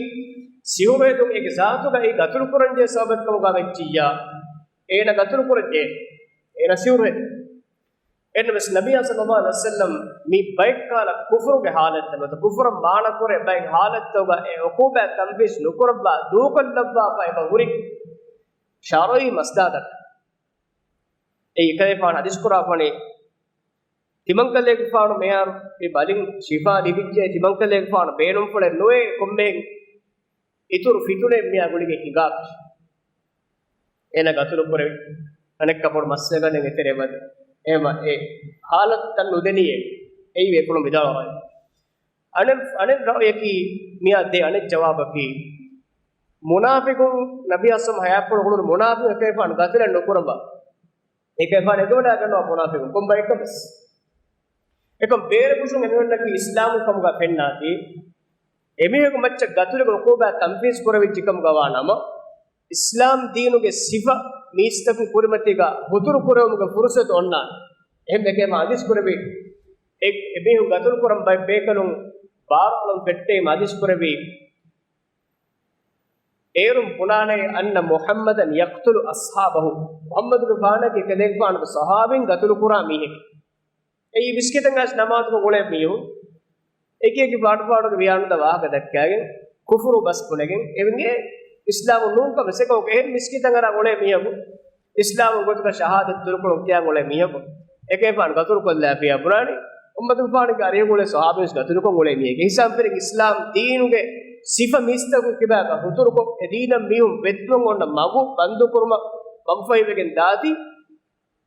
ސިހުރު ހެދުން އޭގެ ޒާތުގައި ގަތުލު ކުރަންޖެހޭ ސަބަބެއްކަމުގަ ވެއްޖިއްޔާ، އޭނަ ގަތުލު ކުރަންޖެހޭ. އޭނަ ސިހުރު ހެދި. އެހެންނަމަވެސް ނަބިއްޔާ ޞައްލައްލާހު ޢަލައިހި ވަސައްލަމް މި ބައެއް ކަހަލަ ކުފުރުގެ ޙާލަތްތައް ނުވަތަ ކުފުރަށް މާނަ ކުރޭ ބައެއް ޙާލަތްތަކުގަ އެ ޢުޤޫބާތް ތަންފީޒް ނުކުރައްވާ ދޫކޮށްލައްވާފަ އެބަ ހުރި ޝަރުޢީ މަޞްލަޙަތަކަށް. އެއީ އެކަލޭގެފާނު ޙަދީޘް ކުރާފަނީ، ތިމަންކަލޭގެފާނު މިހާރު މި ބަލިން ޝިފާ ލިބިއްޖެ، ތިމަންކަލޭގެފާނު ބޭނުންފުޅެއް ނުވޭ ކޮންމެހެން އިތުރު ފިތުނައެއް މިއާ ގުޅިގެން ހިނގާކަށް. އޭނަ ގަތުލު ކުރެވި. އަނެއްކާ ބޮޑު މައްސަލައެއް އެތެރެ އެބަދޭ. އެހެންވީމަ އެ ޙާލަތުތައް ނުދެނީ އެ. އެއީ އެކަލޭގެފާނު ވިދާޅުވާ ރައުޔެއް. އަނެއް، އަނެއް ރައުޔަކީ މިއާ ދޭ އަނެއް ޖަވާބަކީ، މުނާފިޤުން ނަބިއްޔާ ޞައްލައްލާހު ޢަލައިހި ވަސައްލަމް ޙަޔާތްޕުޅު ގުޅުނު މުނާފިޤުން އެކަލޭގެފާނު ގަތުލެއް ނުކުރައްވާ. އެކަލޭގެފާނު އެދުވަޑައިގަންނަވާ މުނާފިޤުން ކޮން ބައެއްކަން ވެސް. އެކަމް ބޭރަށް ހުށަން އެމީހުންނަކީ އިސްލާމު ކަމުގަ ފެންނާތީ، އެމީހަކު މައްޗަށް ގަތުލުގެ ޢުޤޫބާތް ތަންފީޒް ކުރެވިއްޖެ ކަމުގަ ވާ ނަމަ، އިސްލާމް ދީނުގެ ސިފަ މީސްތަކުން ކުރިމަތީގަ ހުތުރު ކުރެވުމުގެ ފުރުޞަތު އޮންނާނެ. އެހެން އެކަލޭގެފާނު ޙަދީޘް ކުރެއްވި، އެ، އެމީހުން ގަތުލު ކުރަން ބައެއް ބޭކަލުން ބާރުއަޅަން ފެއްޓެވީމަ ޙަދީޘް ކުރެއްވި، އޭރުން ބުނާނެ أن محمدا يقتل أصحابه، މުޙައްމަދުގެފާނަކީ އެކަލޭގެފާނުގެ ޞަޙާބީން ގަތުލު ކުރާ މީހެކޭ. އެއީ މިސްކިތަށް އައިސް ނަމާދުގަ އުޅޭ މީހުން. އެކި އެކި ފާޑު ފާޑުގެ ވިޔާނުދާ ވާހަކަ ދައްކާގެން، ކުފުރު ބަސް ބުނެގެން، އެވެން އެ އިސްލާމު ނޫން ކަމެއް ސެކަންޑް އެހެން މިސްކިތަށް އަރާ އުޅޭ މީހަކު، އިސްލާމު ގޮތުގަ ޝަހާދަތު ދުރުކުރުން ކިޔާ އުޅޭ މީހަކު، އެކޭފާނު ގަތުލު ކޮށްލާފިޔާ ބުނާނީ، އުއްމަތުގެފާނުގެ އަރިހަށް އުޅޭ ސަހާބީން ގަތުލުކޮށް އުޅޭ މީހެއް. އެހިސާބުން އިސްލާމް ދީނުގެ ސިފަ މީސްތަކުން ކިބާގަ ހުތުރުކޮށް، އެ ދީނަށް މީހުން ވެއްދުވަން އޮންނަ މަގު ބަންދުކުރުމަށް ވަގުފައިވެގެން ދާތީ،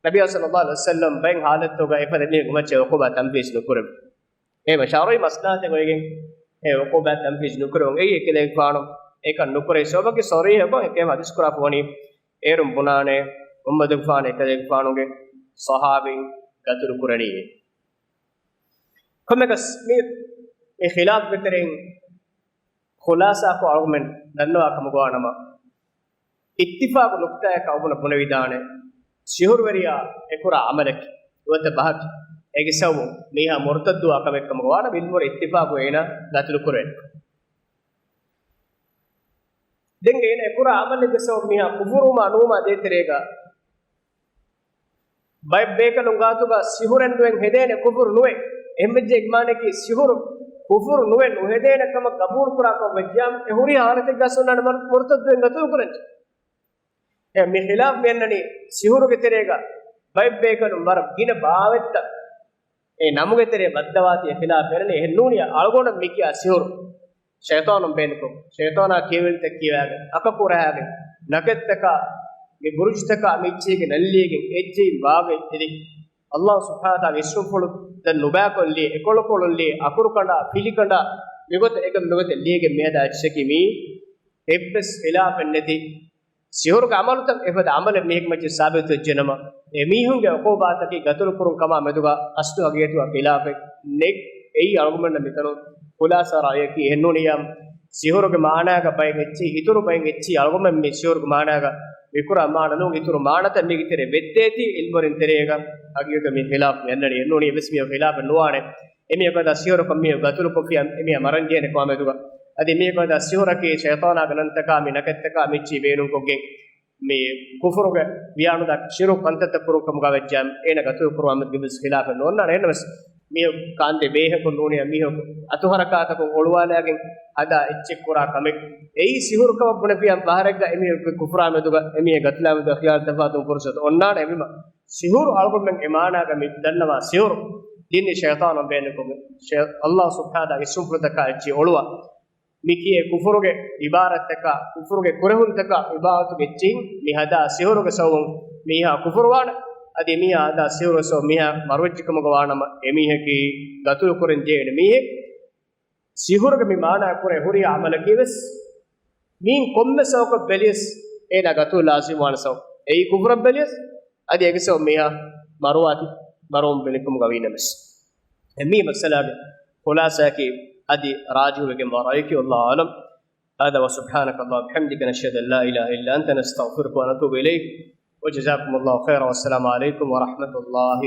ނަބިއްޔާ ޞައްލައްލާހު ޢަލައިހި ވަސައްލަމް ބައެއް ހާލަތުގަ އެފަދަ މީހެއްގެ މައްޗަށް ޢުޤޫބާ ތަންފީޒް ނުކުރެވި. އެހެންވެ ޝަރުޢީ މަސްލަހަތެއް އޮތްގެން އެ ޢުޤޫބާ ތަންފީޒް ނުކުރެވުން. އެއީ އެކަލޭގެފާނު އެކަން ނުކުރެވި ސަބަބަކީ ޞަރީޙަކޮށް އެކަން ޙަދީޘް ކުރާފަ ވަނީ، އޭރުން ބުނާނެ މުޙައްމަދުގެފާނު އެކަލޭގެފާނުގެ ޞަޙާބީން ގަތުލު ކުރަނީ. ކޮންމެއަކަސް މި، މި ޚިލާފްގެ ތެރެއިން ޚުލާޞާކޮށް އަޅުގަނޑުމެން ދަންނަވާ ކަމުގަ ވާނަމަ، އިއްތިފާޤު ނުކްތާއަކަށް އަޅުގަނޑު ބުނެވިދާނެ، ސިހުރުވެރިޔާ އެކުރާ ޢަމަލަކީ ނުވަތަ ބަހަކީ އޭގެ ސަބަބުން މީހާ މުރުތައްދުވާ ކަމެއް ކަމުގަ ވާނަމަ، ޢިލްމުވެރިން އިއްތިފާޤުވެ އޭނާ ގަތުލު ކުރޭނެ. ދެން އޭނާ އެކުރާ ޢަމަލެއްގެ ސަބަބުން މީހާ ކުފުރުވުމާ ނުވުމާ ދޭތެރޭގަ ބައެއް ބޭކަލުން ގާތުގަ ސިހުރެއް ނުވެ ހެދޭނެ ކުފުރު ނުވެ. އެހެންވެއްޖެ އެގެ މާނައަކީ ސިހުރު ކުފުރު ނުވެ ނުހެދޭނެ ކަމަށް ގަބޫލު ކުރާކަށް ވެއްޖާމަ، އެ ހުރި ހާލަތެއްގަ އަސްލު އޮންނާނެ މަރު-، މުރުތައްދުވެ ގަތުލު ކުރަންޖެ. އެ މި ޚިލާފް މި އަންނަނީ ސިހުރުގެ ތެރޭގަ ބައެއް ބޭކަލުން ވަރަށް ގިނަ ބާވަތްތައް އެ ނަމުގެ ތެރޭ ބައްދަވާތީ އެ ޚިލާފް އެރަނީ. އެހެން ނޫނިއްޔާ އަޅުގަނޑަށް މި ކިޔާ ސިހުރު ޝައިޠާނުން ބޭނުންކޮށް، ޝައިޠާނާ ކިޔެވެނިތައް ކިޔަވާގެން، އަކަކު ރަހާގެން، ނަކެއްތަކާ މި ބުރުޖުތަކާ މި އެއްޗެހިގެ ނައްލިއެގެން އެއްޗެހިން ވާގޮތް އެދި، ﷲ ސުބްޙާނަހޫ ވަތަޢާލާގެ އިސްމުފުޅުތައް ނުބައިކޮށްލި، އެކޮޅުކޮޅުން ލިޔެ، އަކުރުކަނޑާ، ފިލިކަނޑާ، މިގޮތަށް އެގޮތް މިގޮތަށް ލިޔެގެން މިހަދާ އެއްޗަކީ މީ އެއްވެސް ޚިލާފެއް ނެތި ސިހުރުގެ ޢަމަލުތައް އެފަދަ ޢަމަލެއް މީހެއްގެ މައްޗަށް ސާބިތުވެއްޖެނަމަ، އެމީހުންގެ ޢުޤޫބާތަކީ ގަތުލުކުރުން ކަމާ މެދުގަ އަސްލު ހަގީގަތުގަ ޚިލާފެއް ނެތް. އެއީ އަޅުގަނޑުމެންނަށް މިތަނުން ޚުލާޞާ ރައުޔަކީ އެހެންނޫނިއްޔާ، ސިހުރުގެ މާނާގަ ބައެއް އެއްޗެހި، އިތުރު ބައެއް އެއްޗެހި އަޅުގަނޑުމެން މި ސިހުރުގެ މާނާގަ މިކުރާ މާނަ ނޫން، އިތުރު މާނަތައް މީގެ ތެރޭ ވެއްދޭތީ ޢިލްމުވެރިން ތެރޭގަ. ހަގީގަތުގަ މި ޚިލާފް މި އަންނަނީ އެންނޫނީ އެއްވެސް މީހަކު ޚިލާފެއް ނުވާނެ. އެމީހަކު ހަދާ ސިހުރަކަށް މީހަކު ގަތުލުކޮށްފިޔާ އެމީހާ މަރަންޖެހޭނެ ކަމާ މެދުގަ. އަދި މީހަކު ހަދާ ސިހުރަކީ ޝައިޠާނާގެ ނަންތަކާ މި ނަކެއްތަކާ މި އެއްޗެހި ބޭނުންކޮށްގެން މި ކުފުރުގެ ވިޔާނުދާ ޝިރުކު ކަންތައްތައް ކުރުން ކަމުގަ ވެއްޖާ އޭނަ ގަތުލު ކުރުވާ މެދުގަ އެއްވެސް ޚިލާފެއް ނޯންނާނެ. އެހެންނަމަވެސް މީހަކު ކާންދޭ ބޭހަކު ނޫނިއްޔާ މީހަކު އަތު ހަރަކާތަކުން އޮޅުވާލާގެން ހަދާ އެއްޗެއް ކުރާ ކަމެއް. އެއީ ސިހުރު ކަމަށް ބުނެފިޔާ ފަހަރެއްގަ އެމީހަކު ކުފުރާ މެދުގަ އެމީހެއް ގަތުލާ މެދުގަ ޚިޔާލު ތަފާތު ފުރުސަތު އޮންނާނެ. އެހެންވީމަ ސިހުރު އަޅުގަނޑުމެން އެ މާނާގަ މި ދަންނަވާ ސިހުރު ދިނީ ޝައިޠާނުން ބޭނުންކޮށްގެން، ޝައި-، ﷲ ސުބްޙާނަހޫ ވަތަޢާލާގެ އިސްމުފުޅުތަކާ އެއްޗެހި އޮޅުވާ، މި ކިޔޭ ކުފުރުގެ ޢިބާރަތްތަކާ، ކުފުރުގެ ކުރެހުންތަކާ ޢިބާރަތުގެ އެއްޗެހިން މި ހަދާ ސިހުރުގެ ސަބަބުން މީހާ ކުފުރުވާނެ. އަދި މީހާ ހަދާ ސިހުރުގެ ސަބަބުން މީހާ މަރުވެއްޖެ ކަމުގަ ވާނަމަ، އެމީހަކީ ގަތުލު ކުރަން ޖެހޭނެ މީހެއް. ސިހުރުގެ މި މާނާ ކުރެ ހުރި ޢަމަލަކީ ވެސް މީން ކޮންމެ ސަބަބަކަށް ބެލިޔަސް އޭނާ ގަތުލު ލާޒިމް ވާނެ ސަބަބު. އެއީ ކުފުރަށް ބެލިޔަސް އަދި އޭގެ ސަބަބުން މީހާ މަރުވާތި، މަރުވުން ބެލިކަމުގަ ވީނަމަވެސް. އެ މީ މައްސަލާގެ ޚުލާޞާއަކީ އަދި ރާޖިޙުވެގެންވާ ރައުޔަކީ، ވައްލާހު އަޢުލަމް. هذا وسبحانك اللهم وبحمدك، نشهد أن لا إله إلا أنت، نستغفرك ونتوب إليك، وجزاكم الله خيرا، والسلام عليكم ورحمة الله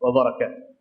وبركاته.